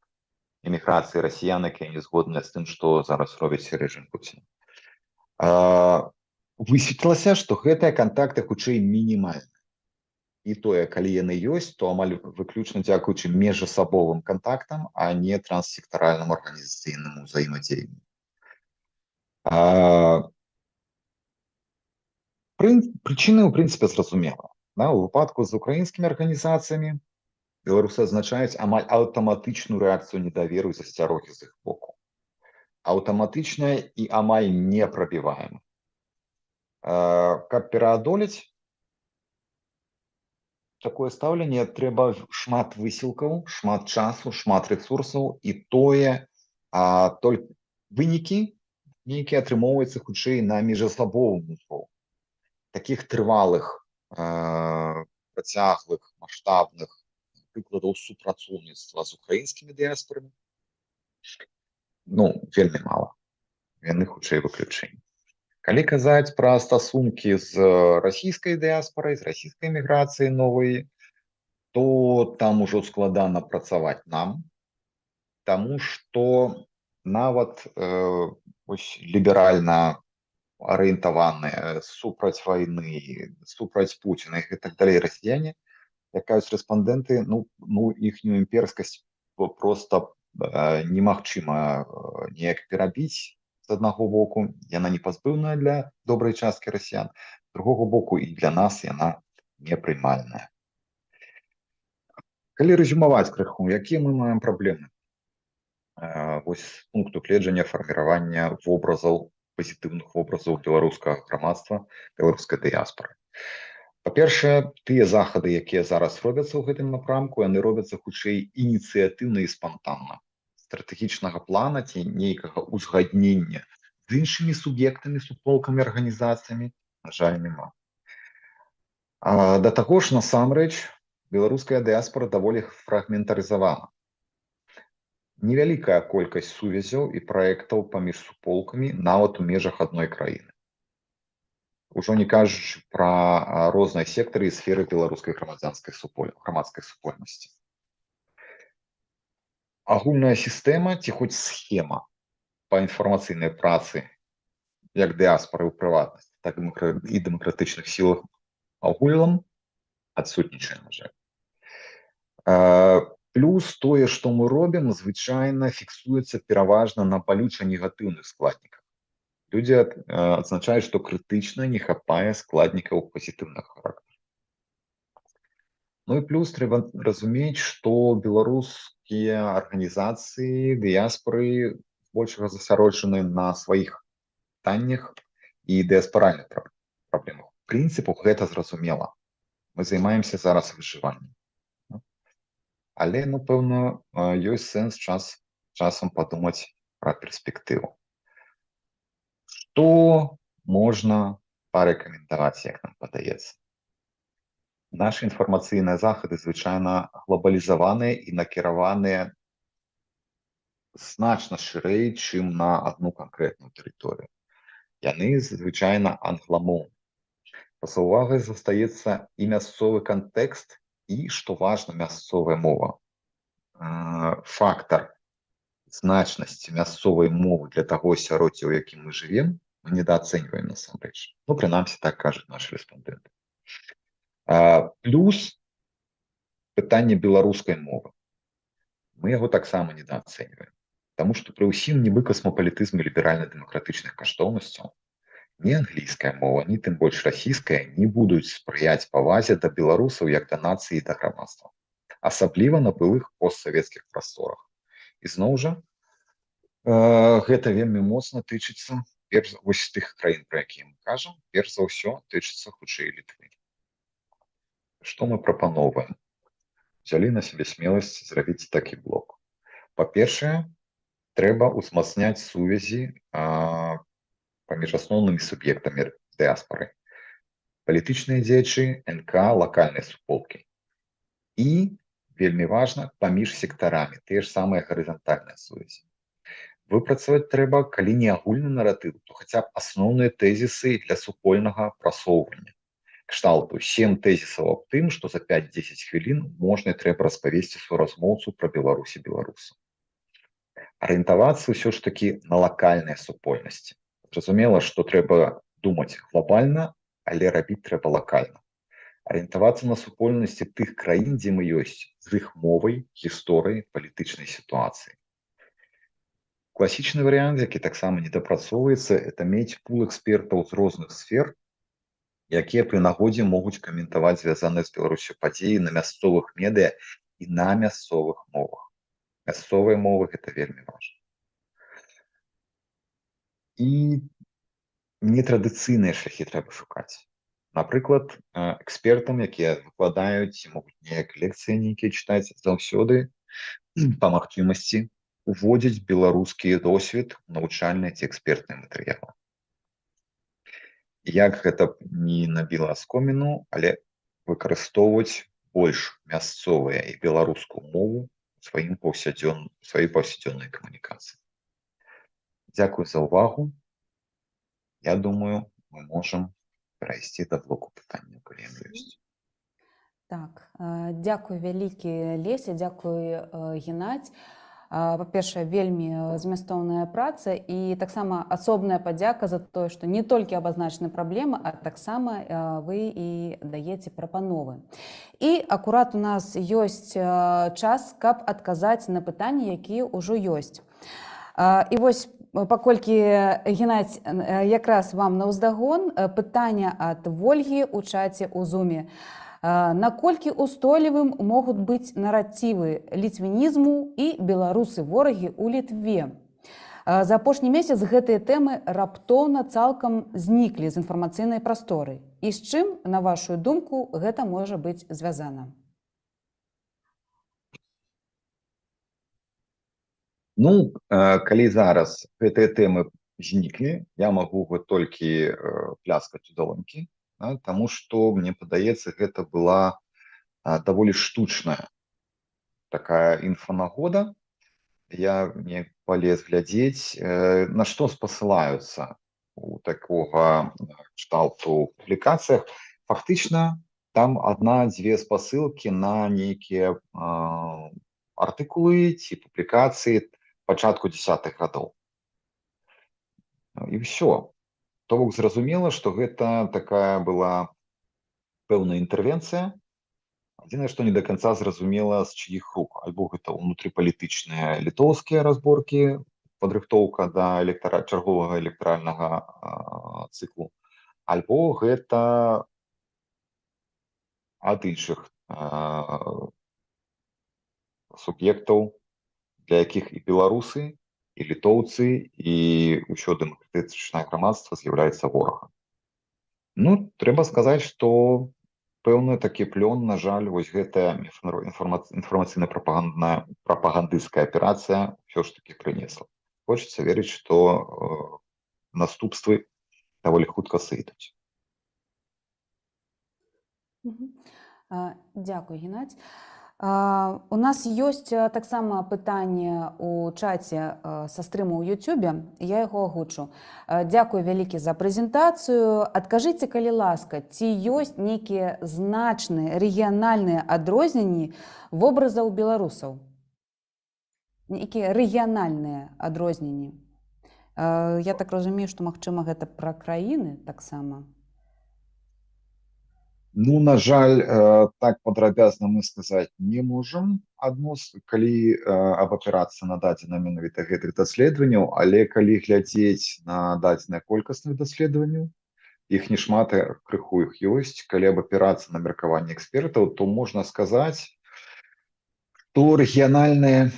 эміграцыі расіян, якія не згодныя з тым, што зараз робіць рэжым Пуціна. Высветлілася, што гэтыя кантакты хутчэй мінімальныя. І тое, калі яны ёсць, то амаль выключна дзякуючы міжасабовым кантактам, а не транссектаральнаму арганізацыйнаму ўзаемадзеянню. Прычыны, ў прынцыпе, зразумела. Да, у выпадку з украінскімі арганізацыямі Беларусы адзначаюць амаль аўтаматычную рэакцыю недаверу і засцярогі з іх боку. Аўтаматычная і амаль непрабіваема. Каб пераадолець такое стаўленне, трэба шмат высілкаў, шмат часу, шмат рэсурсаў, і тое, толькі вынікі нейкія атрымоўваюцца хутчэй на міжасабовым узроўні. Такіх трывалых, працяглых, маштабных прыкладаў супрацоўніцтва з украінскімі дыяспорамі, ну, вельмі мала. Яны хутчэй выключэнні. Калі казаць пра стасункі з расійскай дыяспорай, з расійскай эміграцыяй новай, то там ужо складана працаваць нам, таму што нават вось ліберальна арыентаваныя, супраць вайны, супраць Пуціна і так далей расіяне, як кажуць рэспандэнты, ну іхнюю імперскасць просто немагчыма неяк перабіць. З аднаго боку, яна непазбыўная для добрай часткі расіян, з другога боку, і для нас яна непрымальная. Калі рэзюмаваць крыху, якія мы маем праблемы вось з пункту гледжання фарміравання вобразаў, пазітыўных вобразаў беларускага грамадства, беларускай дыяспоры. Па-першае, тыя захады, якія зараз робяцца ў гэтым напрамку, яны робяцца хутчэй ініцыятыўна і спантанна. Стратэгічнага плана ці нейкага ўзгаднення з іншымі суб'ектамі, суполкамі, арганізацыямі, на жаль, няма. Да таго ж, насамрэч, беларуская дыяспора даволі фрагментарызавана. Невялікая колькасць сувязяў і праектаў паміж суполкамі нават у межах адной краіны. Ужо не кажучы пра розныя сектары і сферы беларускай грамадзянскай грамадскай супольнасці. Агульная сістэма ці хоць схема па інфармацыйнай працы як дыаспары ў прыватнасці, так і дэмакратычных сілах агулам адсутнічае, на жаль. Плюс тое, што мы робім, звычайна фіксуецца пераважна на балюча негатыўных складніках. Людзі адзначаюць, што крытычна не хапае складнікаў пазітыўнага характару. Ну і плюс трэба разумець, што беларускія арганізацыі дыяспоры збольшага засяроджаны на сваіх пытаннях і дыяспаральных праблемах. Прынцыпу гэта зразумела. Мы займаемся зараз выжываннем. Але, напэўна, ёсць сэнс часам падумаць пра перспектыву. Што можна парэкамендаваць, як нам падаецца? Нашы інфармацыйныя захады звычайна глобалізаваныя і накіраваныя значна шырэй, чым на адну канкрэтную тэрыторыю. Яны звычайна англамоўныя. Па-за ўвагай застаецца і мясцовы кантэкст, і, што важна, мясцовая мова. Фактар значнасці мясцовай мовы для таго асяроддзя, у якім мы жывем, мы недаацэньваем насамрэч. Ну, прынамсі, так кажуць нашы рэспандэнты. Плюс пытанне беларускай мовы. Мы яго таксама недаацэньваем. Таму што пры ўсім нібы касмапалітызме ліберальна-дэмакратычных каштоўнасцяў ні англійская мова, ні тым больш расійская не будуць спрыяць павазе да беларусаў як да нацыі і да грамадства. Асабліва на былых постсавецкіх прасторах. Ізноў жа, гэта вельмі моцна тычыцца вось тых краін, пра якія мы кажам, перш за ўсё тычыцца хутчэй Літвы. Што мы прапаноўваем? Взялі на сябе смеласць зрабіць такі блок. Па-першае, трэба ўзмацняць сувязі паміж асноўнымі суб'ектамі дыаспары. Палітычныя дзеячы, НК, лакальныя суполкі. І, вельмі важна, паміж сектарамі, тыя ж самыя гарызантальныя сувязі. Выпрацаваць трэба, калі не агульны наратыў, то хаця б асноўныя тэзісы для супольнага прасоўвання. Кшталту 7 тэзісаў аб тым, што за 5-10 хвілін можна і трэба распавесці суразмоўцу пра Беларусь і беларусаў. Арыентавацца ўсё ж такі на лакальныя супольнасці. Зразумела, што трэба думаць глобальна, але рабіць трэба лакальна. Арыентавацца на супольнасці тых краін, дзе мы ёсць, з іх мовай, гісторыяй, палітычнай сітуацыяй. Класічны варыянт, які таксама не дапрацоўваецца, это мець пул экспертаў з розных сфер, якія пры нагодзе могуць каментаваць звязаныя з Беларуссю падзеі на мясцовых медыа і на мясцовых мовах. Мясцовыя мовы — гэта вельмі важна. І нетрадыцыйныя шляхі трэба шукаць. Напрыклад, экспертам, якія выкладаюць, могуць неяк лекцыі нейкія чытаць, заўсёды па магчымасці уводзіць беларускі досвед у навучальныя ці экспертныя матэрыялы. Як гэта б не набіла аскоміну, але выкарыстоўваць больш мясцовыя і беларускую мову у сваёй паўсядзённай камунікацыі. Дзякуй за ўвагу. Я думаю, мы можам перайсці да блоку пытанняў, калі яны ёсць. Так, дзякуй вялікі, Леся, дзякуй, Геннадзь. Па-першае, вельмі змястоўная праца і таксама асобная падзяка за тое, што не толькі абазначаны праблемы, а таксама вы і даеце прапановы. І акурат у нас ёсць час, каб адказаць на пытанні, якія ўжо ёсць. І вось, паколькі, Геннадзь, якраз вам наўздагон пытанне ад Вольгі ў чаце ў Зуме. Наколькі устойлівым могуць быць наратывы ліцвінізму і беларусы-ворагі ў Літве? За апошні месяц гэтыя тэмы раптоўна цалкам зніклі з інфармацыйнай прасторы. І з чым, на вашу думку, гэта можа быць звязана? Ну, калі зараз гэтыя тэмы зніклі, я магу толькі пляскаць у далонькі, да, таму што, мне падаецца, гэта была даволі штучная такая інфанагода. Я не палез глядзець, на што спасылаюцца у такога кшталту публікацыях. Фактычна, там адна-дзве спасылкі на нейкія артыкулы ці публікацыі пачатку 10-х гадоў. І ўсё. То бок зразумела, што гэта такая была пэўная інтэрвенцыя. Адзінае, што не да канца зразумела, з чыіх рук. Альбо гэта ўнутрыпалітычныя літоўскія разборкі, падрыхтоўка да чарговага электаральнага цыклу, альбо гэта ад іншых суб'ектаў, для якіх і беларусы, і літоўцы, і ўсё дэмакратычнае грамадства з'яўляецца ворагам. Ну, трэба сказаць, што пэўны такі плён, на жаль, вось гэтая інфармацыйна прапагандысцкая аперацыя ўсё ж такі прынесла. Хочацца верыць, што наступствы даволі хутка сыдуць. Дзякуй, Геннадзь. У нас ёсць таксама пытанне ў чаце са стрыму ў Ютубе, я яго агучу. Дзякуй вялікі за прэзентацыю. Адкажыце, калі ласка, ці ёсць нейкія значныя рэгіянальныя адрозненні вобразаў беларусаў? Нейкія рэгіянальныя адрозненні. Я так разумею, што, магчыма, гэта пра краіны таксама. Ну, на жаль, так падрабязна мы сказаць не можам калі абапірацца на дадзеныя менавіта гэтых даследаванняў, але калі глядзець на дадзеныя колькасных даследаванняў, іх не шмат, крыху іх ёсць, калі абапірацца на меркаванне экспертаў, то можна сказаць, што рэгіянальныя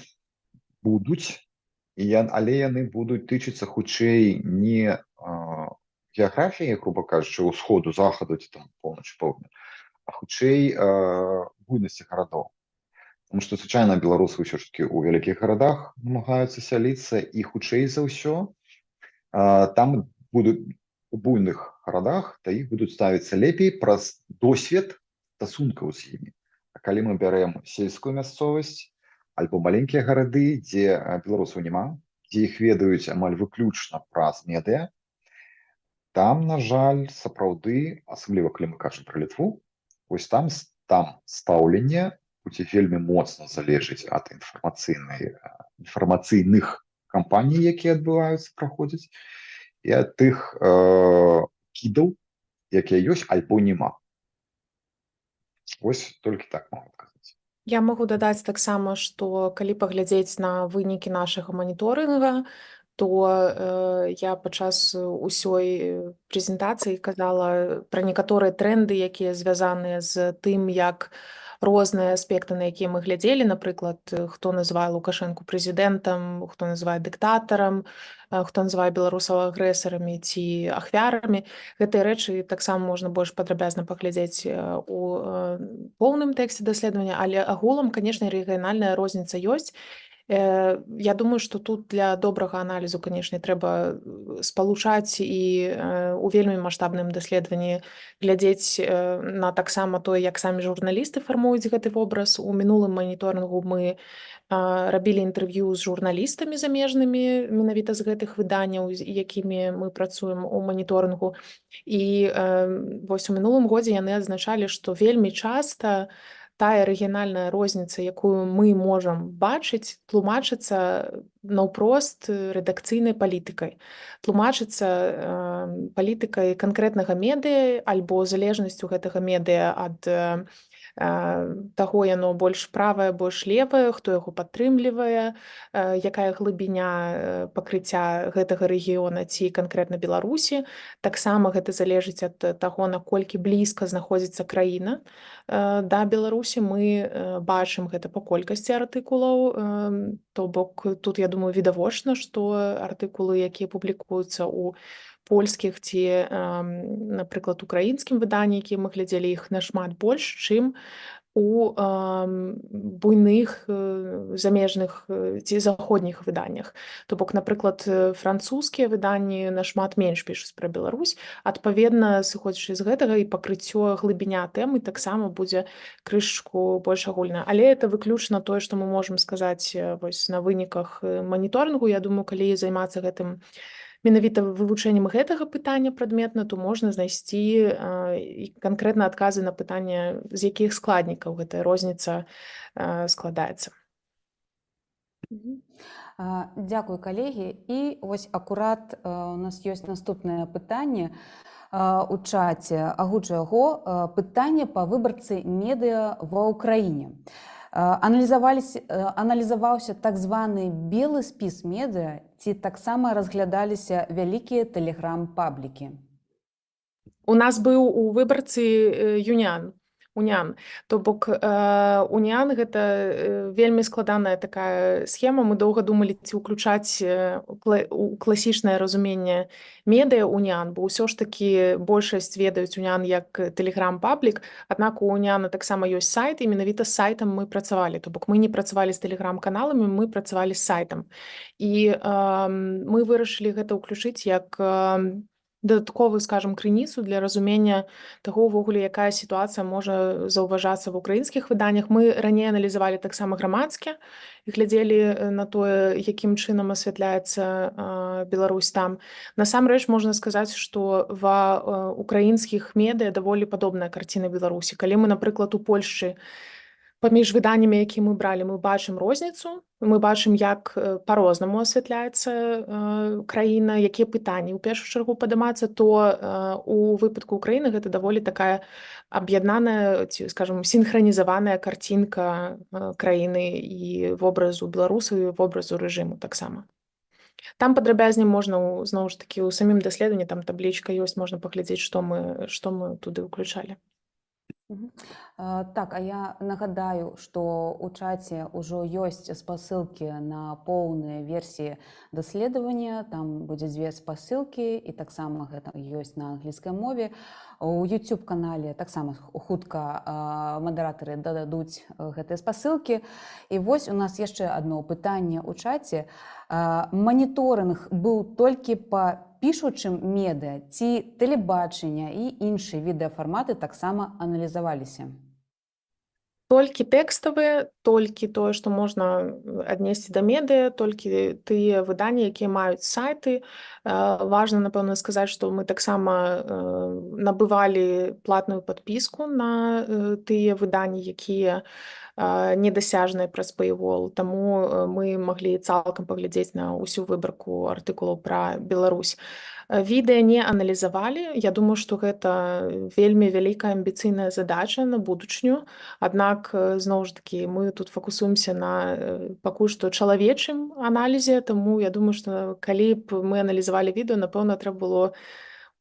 будуць, але яны будуць тычыцца хутчэй не геаграфіі, грубо кажучы, усходу, захаду ці там поўнач, поўдня, а хутчэй буйнасці гарадоў. Таму што, звычайна, беларусы ўсё ж такі ў вялікіх гарадах намагаюцца сяліцца, і хутчэй за ўсё там будуць у буйных гарадах, да іх будуць ставіцца лепей праз досвед стасункаў з імі. А калі мы бярэм сельскую мясцовасць альбо маленькія гарады, дзе беларусаў няма, дзе іх ведаюць амаль выключна праз медыа, там, на жаль, сапраўды, асабліва калі мы кажам пра Літву, вось там стаўленне будзе вельмі моцна залежыць ад інфармацыйных кампаній, якія адбываюцца, праходзяць, і ад тых кідаў, якія ёсць альбо няма. Вось толькі так магу адказаць. Я магу дадаць таксама, што калі паглядзець на вынікі нашага маніторынга, То я падчас усёй прэзентацыі казала пра некаторыя тренды, якія звязаныя з тым, як розныя аспекты, на якія мы глядзелі, напрыклад, хто называе Лукашэнку прэзідэнтам, хто называе дыктатарам, хто называе беларусаў агрэсарамі ці ахвярамі. Гэтыя рэчы таксама можна больш падрабязна паглядзець у поўным тэксце даследавання, але агулам, конечно, рэгіянальная розніца ёсць. Я думаю, што тут для добрага аналізу, конечно, трэба спалучаць і у вельмі маштабным даследаванні глядзець на таксама тое, як самі журналісты фармуюць гэты вобраз. У мінулым маніторынгу мы рабілі інтэрв'ю з журналістамі замежнымі, менавіта з гэтых выданняў, з якімі мы працуем у маніторынгу. І вось у мінулым годзе яны адзначалі, што вельмі часта тая рэгіянальная розніца, якую мы можам бачыць, тлумачыцца наўпрост рэдакцыйнай палітыкай, тлумачыцца палітыкай канкрэтнага медыа альбо залежнасцю гэтага медыа ад таго, яно больш правае, больш левае, хто яго падтрымлівае, якая глыбіня пакрыцця гэтага рэгіёна ці канкрэтна Беларусі. Таксама гэта залежыць ад таго, наколькі блізка знаходзіцца краіна да Беларусі. Мы бачым гэта па колькасці артыкулаў, то бок тут, я думаю, відавочна, што артыкулы, якія публікуюцца ў польскіх ці, напрыклад, украінскім выданні, якія мы глядзелі, іх нашмат больш, чым у буйных замежных ці заходніх выданнях. То бок, напрыклад, французскія выданні нашмат менш пішуць пра Беларусь. Адпаведна, сыходзячы з гэтага, і пакрыццё, глыбіня тэмы таксама будзе крышачку больш агульная. Але это выключна тое, што мы можам сказаць вось на выніках маніторынгу. Я думаю, калі займацца гэтым, менавіта вывучэннем гэтага пытання прадметна, то можна знайсці і канкрэтна адказы на пытанне, з якіх складнікаў гэтая розніца складаецца. Дзякуй, калегі. І вось акурат у нас ёсць наступнае пытанне у чаце. Агучу яго. Пытанне па выбарцы медыа ва Ўкраіне. Аналізаваўся так званы белы спіс медыа ці таксама разглядаліся вялікія тэлеграм-паблікі? У нас быў у выбарцы ЮНІАН. УНІАН. То бок УНІАН — гэта вельмі складаная такая схема. Мы доўга думалі, ці ўключаць у класічнае разуменне медыа УНІАН, бо ўсё ж такі большасць ведаюць УНІАН як тэлеграм-паблік, аднак у УНІАНа таксама ёсць сайт, і менавіта з сайтам мы працавалі. То бок мы не працавалі з тэлеграм-каналамі, мы працавалі з сайтам. І мы вырашылі гэта ўключыць як дадатковую, скажем, крыніцу для разумення таго, увогуле, якая сітуацыя можа заўважацца в украінскіх выданнях. Мы раней аналізавалі таксама «Грамадскі» і глядзелі на тое, якім чынам асвятляецца Беларусь там. Насамрэч можна сказаць, што ва украінскіх медыа даволі падобная карціна Беларусі. Калі мы, напрыклад, у Польшчы паміж выданнямі, якія мы бралі, мы бачым розніцу, мы бачым, як па-рознаму асвятляецца краіна, якія пытанні ў першую чаргу падымацца, то у выпадку Украіны гэта даволі такая аб'яднаная ці, скажем, сінхранізаваная карцінка краіны і вобразу беларусаў, і вобразу рэжыму таксама. Там падрабязней можна, зноў ж такі, у самім даследаванні там таблічка ёсць, можна паглядзець, што мы туды ўключалі. Так, а я нагадаю, што ў чаце ўжо ёсць спасылкі на поўныя версіі даследавання, там будзе дзве спасылкі, і таксама гэта ёсць на англійскай мове. У YouTube канале таксама хутка мадэратары дададуць гэтыя спасылкі. І вось у нас яшчэ адно пытанне ў чаце. Маніторынг быў толькі па пішучым медыа ці тэлебачання і іншыя відэафарматы таксама аналізаваліся? Толькі тэкставыя, толькі тое, што можна аднесці да медыа, толькі тыя выданні, якія маюць сайты. Важна, напэўна, сказаць, што мы таксама набывалі платную падпіску на тыя выданні, якія недасяжныя праз paywall, таму мы маглі цалкам паглядзець на ўсю выбарку артыкулаў пра Беларусь. Відэа не аналізавалі. Я думаю, што гэта вельмі вялікая амбіцыйная задача на будучыню. Аднак, зноў жа такі, мы тут факусуемся на пакуль што чалавечым аналізе, таму я думаю, што калі б мы аналізавалі відэа, напэўна, трэба было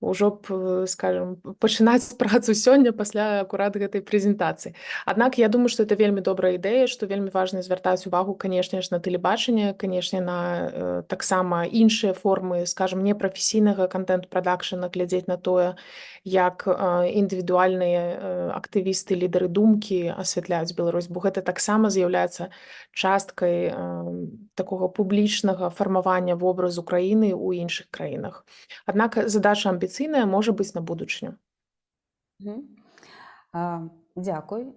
ўжо б, скажем, пачынаць працу сёння пасля акурат гэтай прэзентацыі. Аднак я думаю, што это вельмі добрая ідэя, што вельмі важна звяртаць увагу, канешне ж, на тэлебачанне, канешне, на таксама іншыя формы, скажем, непрафесійнага кантэнт-прадакшана, глядзець на тое, як індывідуальныя актывісты, лідары думкі асвятляюць Беларусь, бо гэта таксама з'яўляецца часткай такога публічнага фармавання вобразу краіны ў іншых краінах. Аднак задача амбіцыйная, можа быць, на будучыню. Дзякуй.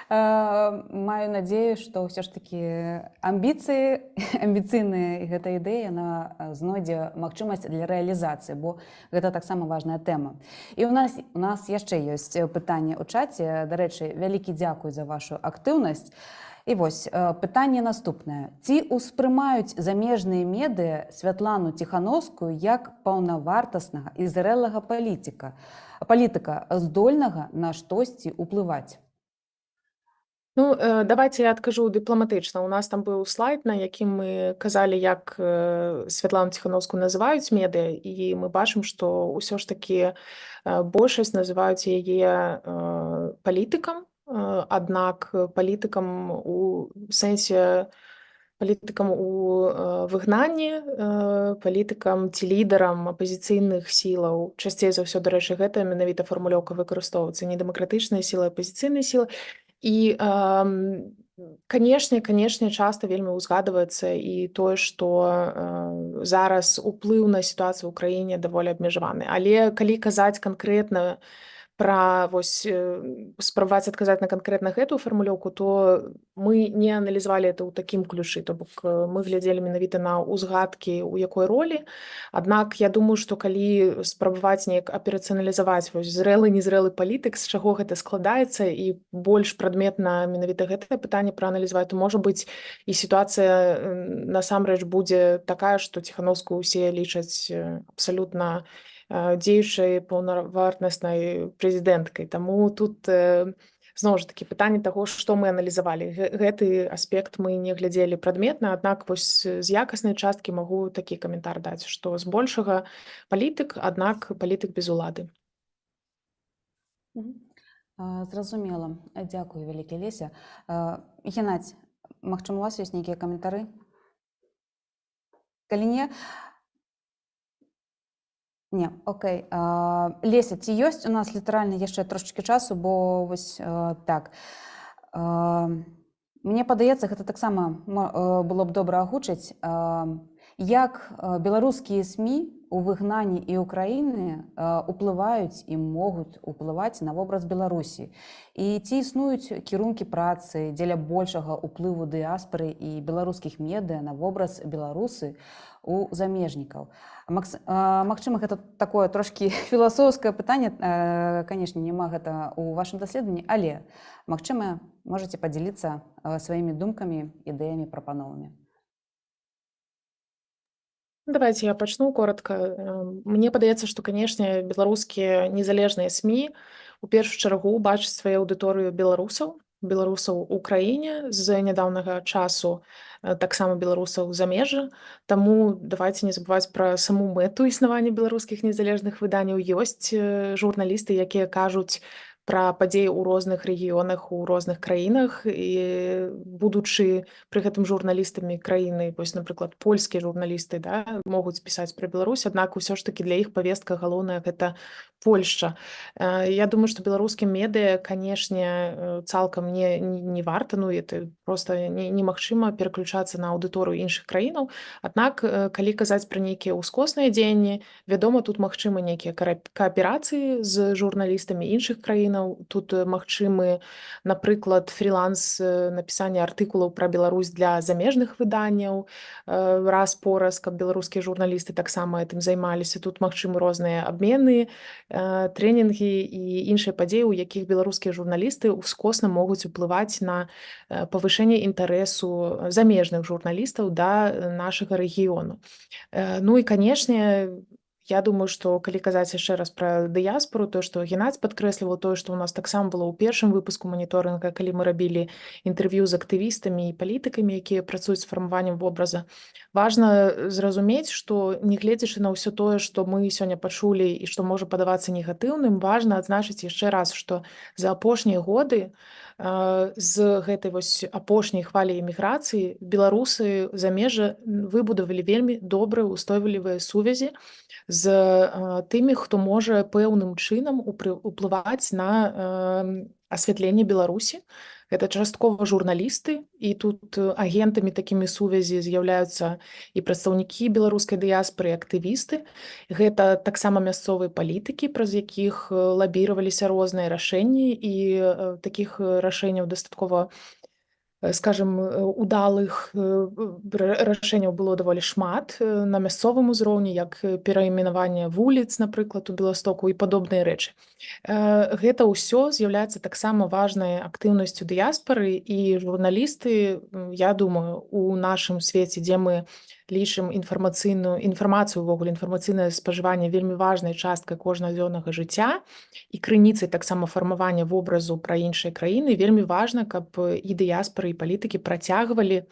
Маю надзею, што ўсё ж такі амбіцыйныя і гэта ідэя, яна знойдзе магчымасць для рэалізацыі, бо гэта таксама важная тэма. І у нас яшчэ ёсць пытанне ў чаце. Дарэчы, вялікі дзякуй за вашу актыўнасць. І вось пытанне наступнае. Ці ўспрымаюць замежныя медыа Святлану Ціханоўскую як паўнавартаснага і зрэлага палітыка, здольнага на штосьці ўплываць? Ну, давайте я адкажу дыпламатычна. У нас там быў слайд, на якім мы казалі, як Святлану Ціханоўскую называюць медыа, і мы бачым, што ўсё ж такі большасць называюць яе палітыкам, аднак палітыкам у сэнсе палітыкам у выгнанні, палітыкам ці лідарам апазіцыйных сілаў. Часцей за ўсё, дарэчы, гэта менавіта фармулёўка выкарыстоўваецца: не дэмакратычныя сілы, апазіцыйныя сілы. І канешне, часта вельмі ўзгадваецца і тое, што зараз уплыў на сітуацыю ў краіне даволі абмежаваны. Але калі казаць канкрэтна пра вось спрабаваць адказаць на канкрэтна гэтую фармулёўку, то мы не аналізавалі это ў такім ключы, то бок мы глядзелі менавіта на ўзгадкі, у якой ролі. Аднак я думаю, што калі спрабаваць неяк аперацыяналізаваць вось зрэлы, незрэлы палітык, з чаго гэта складаецца, і больш прадметна менавіта гэтае пытанне прааналізаваць, то, можа быць, і сітуацыя насамрэч будзе такая, што Ціханоўскую ўсе лічаць абсалютна дзеючай паўнавартаснай прэзідэнткай. Таму тут зноў жа такі пытанне таго, што мы аналізавалі. Гэты аспект мы не глядзелі прадметна, аднак вось з якаснай часткі магу такі каментар даць, што збольшага палітык, аднак палітык без улады. Зразумела. Дзякуй вялікі, Леся. Геннадзь, магчыма, у вас ёсць нейкія каментары? Калі не, не, окей. Леся, ці ёсць у нас літаральна яшчэ трошачкі часу, бо вось так. Мне падаецца, гэта таксама было б добра агучыць, як беларускія СМІ у выгнанні і Украіны уплываюць і могуць уплываць на вобраз Беларусі. І ці існуюць кірункі працы дзеля большага ўплыву дыяспоры і беларускіх медыа на вобраз Беларусы у замежнікаў? Магчыма, гэта такое трошкі філасофскае пытанне, канешне, няма гэта ў вашым даследаванні, але, магчыма, можаце падзяліцца сваімі думкамі, ідэямі, прапановамі. Давайте я пачну коротко. Мне падаецца, што, канешне, беларускія незалежныя СМІ у першую чаргу бачаць сваю аўдыторыю беларусаў, беларусаў у краіне, з нядаўнага часу таксама беларусаў замежжа. Таму давайте не забываць пра саму мэту існавання беларускіх незалежных выданняў. Ёсць журналісты, якія кажуць пра падзеі ў розных рэгіёнах, у розных краінах, і будучы пры гэтым журналістамі краіны, вось, напрыклад, польскія журналісты, да, могуць пісаць пра Беларусь, аднак усё ж такі для іх павестка галоўная — гэта Польшча. Я думаю, што беларускім медыа, канешне, цалкам не варта, ну, это просто немагчыма пераключацца на аўдыторыю іншых краінаў. Аднак калі казаць пра нейкія ўскосныя дзеянні, вядома, тут магчымы нейкія кааперацыі з журналістамі іншых краінаў. Тут магчымы, напрыклад, фріланс, напісанне артыкулаў пра Беларусь для замежных выданняў раз-пораз, каб беларускія журналісты таксама гэтым займаліся. Тут магчымы розныя абмены, трэнінгі і іншыя падзеі, у якіх беларускія журналісты ўскосна могуць уплываць на павышэнне інтарэсу замежных журналістаў да нашага рэгіёну. Ну і, канешне, Я думаю, што калі казаць яшчэ раз пра дыяспору, то, што Геннадзь падкрэсліваў, тое, што ў нас таксама было ў першым выпуску маніторынга, калі мы рабілі інтэрв'ю з актывістамі і палітыкамі, якія працуюць з фармаваннем вобраза. Важна зразумець, што нягледзячы на ўсё тое, што мы сёння пачулі і што можа падавацца негатыўным, важна адзначыць яшчэ раз, што за апошнія годы з гэтай вось апошняй хвалі эміграцыі беларусы замежжа выбудавалі вельмі добрыя устойлівыя сувязі з тымі, хто можа пэўным чынам уплываць на асвятленне Беларусі. Гэта часткова журналісты, і тут агентамі такімі сувязі з'яўляюцца і прадстаўнікі беларускай дыяспоры, і актывісты. Гэта таксама мясцовыя палітыкі, праз якіх лабіраваліся розныя рашэнні, і такіх рашэнняў дастаткова, скажем, удалых рашэнняў было даволі шмат на мясцовым узроўні, як перайменаванне вуліц, напрыклад, у Беластоку і падобныя рэчы. Гэта ўсё з'яўляецца таксама важнай актыўнасцю дыяспары, і журналісты, я думаю, у нашым свеце, дзе мы лічым інфармацыйную інфармацыю, увогуле інфармацыйнае спажыванне вельмі важнай часткай кожнадзённага жыцця і крыніцай таксама фармавання вобразу пра іншыя краіны, вельмі важна, каб і дыяспары, і палітыкі працягвалі,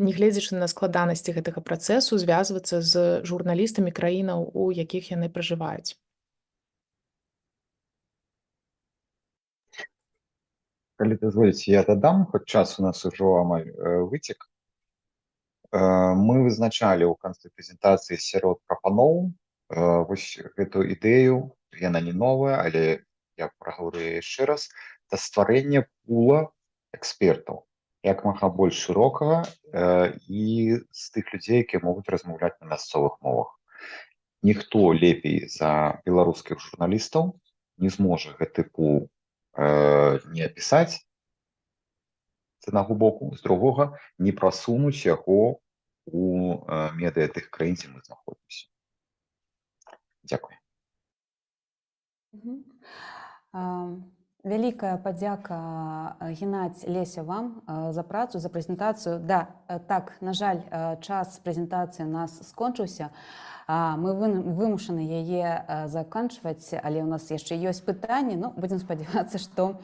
нягледзячы на складанасці гэтага працэсу, звязвацца з журналістамі краінаў, у якіх яны пражываюць. Калі дазволіце, я дадам, хоць час у нас ужо амаль выцек. Мы вызначалі ў канцы прэзентацыі сярод прапаноў вось гэту ідэю, яна не новая, але я прагавару яе яшчэ раз, да стварэння пула экспертаў, як мага больш шырокага і з тых людзей, якія могуць размаўляць на мясцовых мовах. Ніхто лепей за беларускіх журналістаў не зможа гэты пул не апісаць з аднаго боку, з другога не прасунуць яго у медыа тых краін, дзе мы знаходзімся. Дзякуй. Вялікая падзяка, Геннадзь, Леся, вам за працу, за прэзентацыю. Да, так, на жаль, час прэзентацыі у нас скончыўся. Мы вымушаны яе заканчваць, але ў нас яшчэ ёсць пытанні. Ну, будзем спадзявацца, што,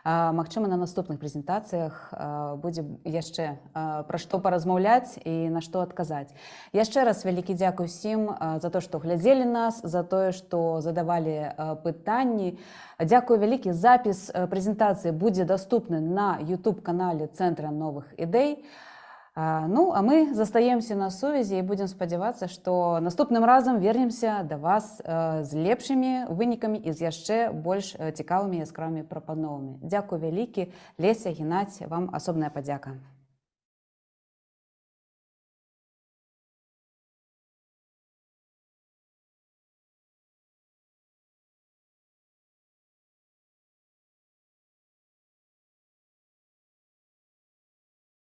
магчыма, на наступных прэзентацыях будзе яшчэ пра што паразмаўляць і на што адказаць. Яшчэ раз вялікі дзякуй усім за то, што глядзелі нас, за тое, што задавалі пытанні. Дзякуй вялікі. Запіс прэзентацыі будзе даступны на YouTube-канале Цэнтра новых ідэй. Ну, а мы застаемся на сувязі і будзем спадзявацца, што наступным разам вернемся да вас з лепшымі вынікамі і з яшчэ больш цікавымі яскравымі прапановамі. Дзякуй вялікі, Леся, Геннадзь, вам асобная падзяка.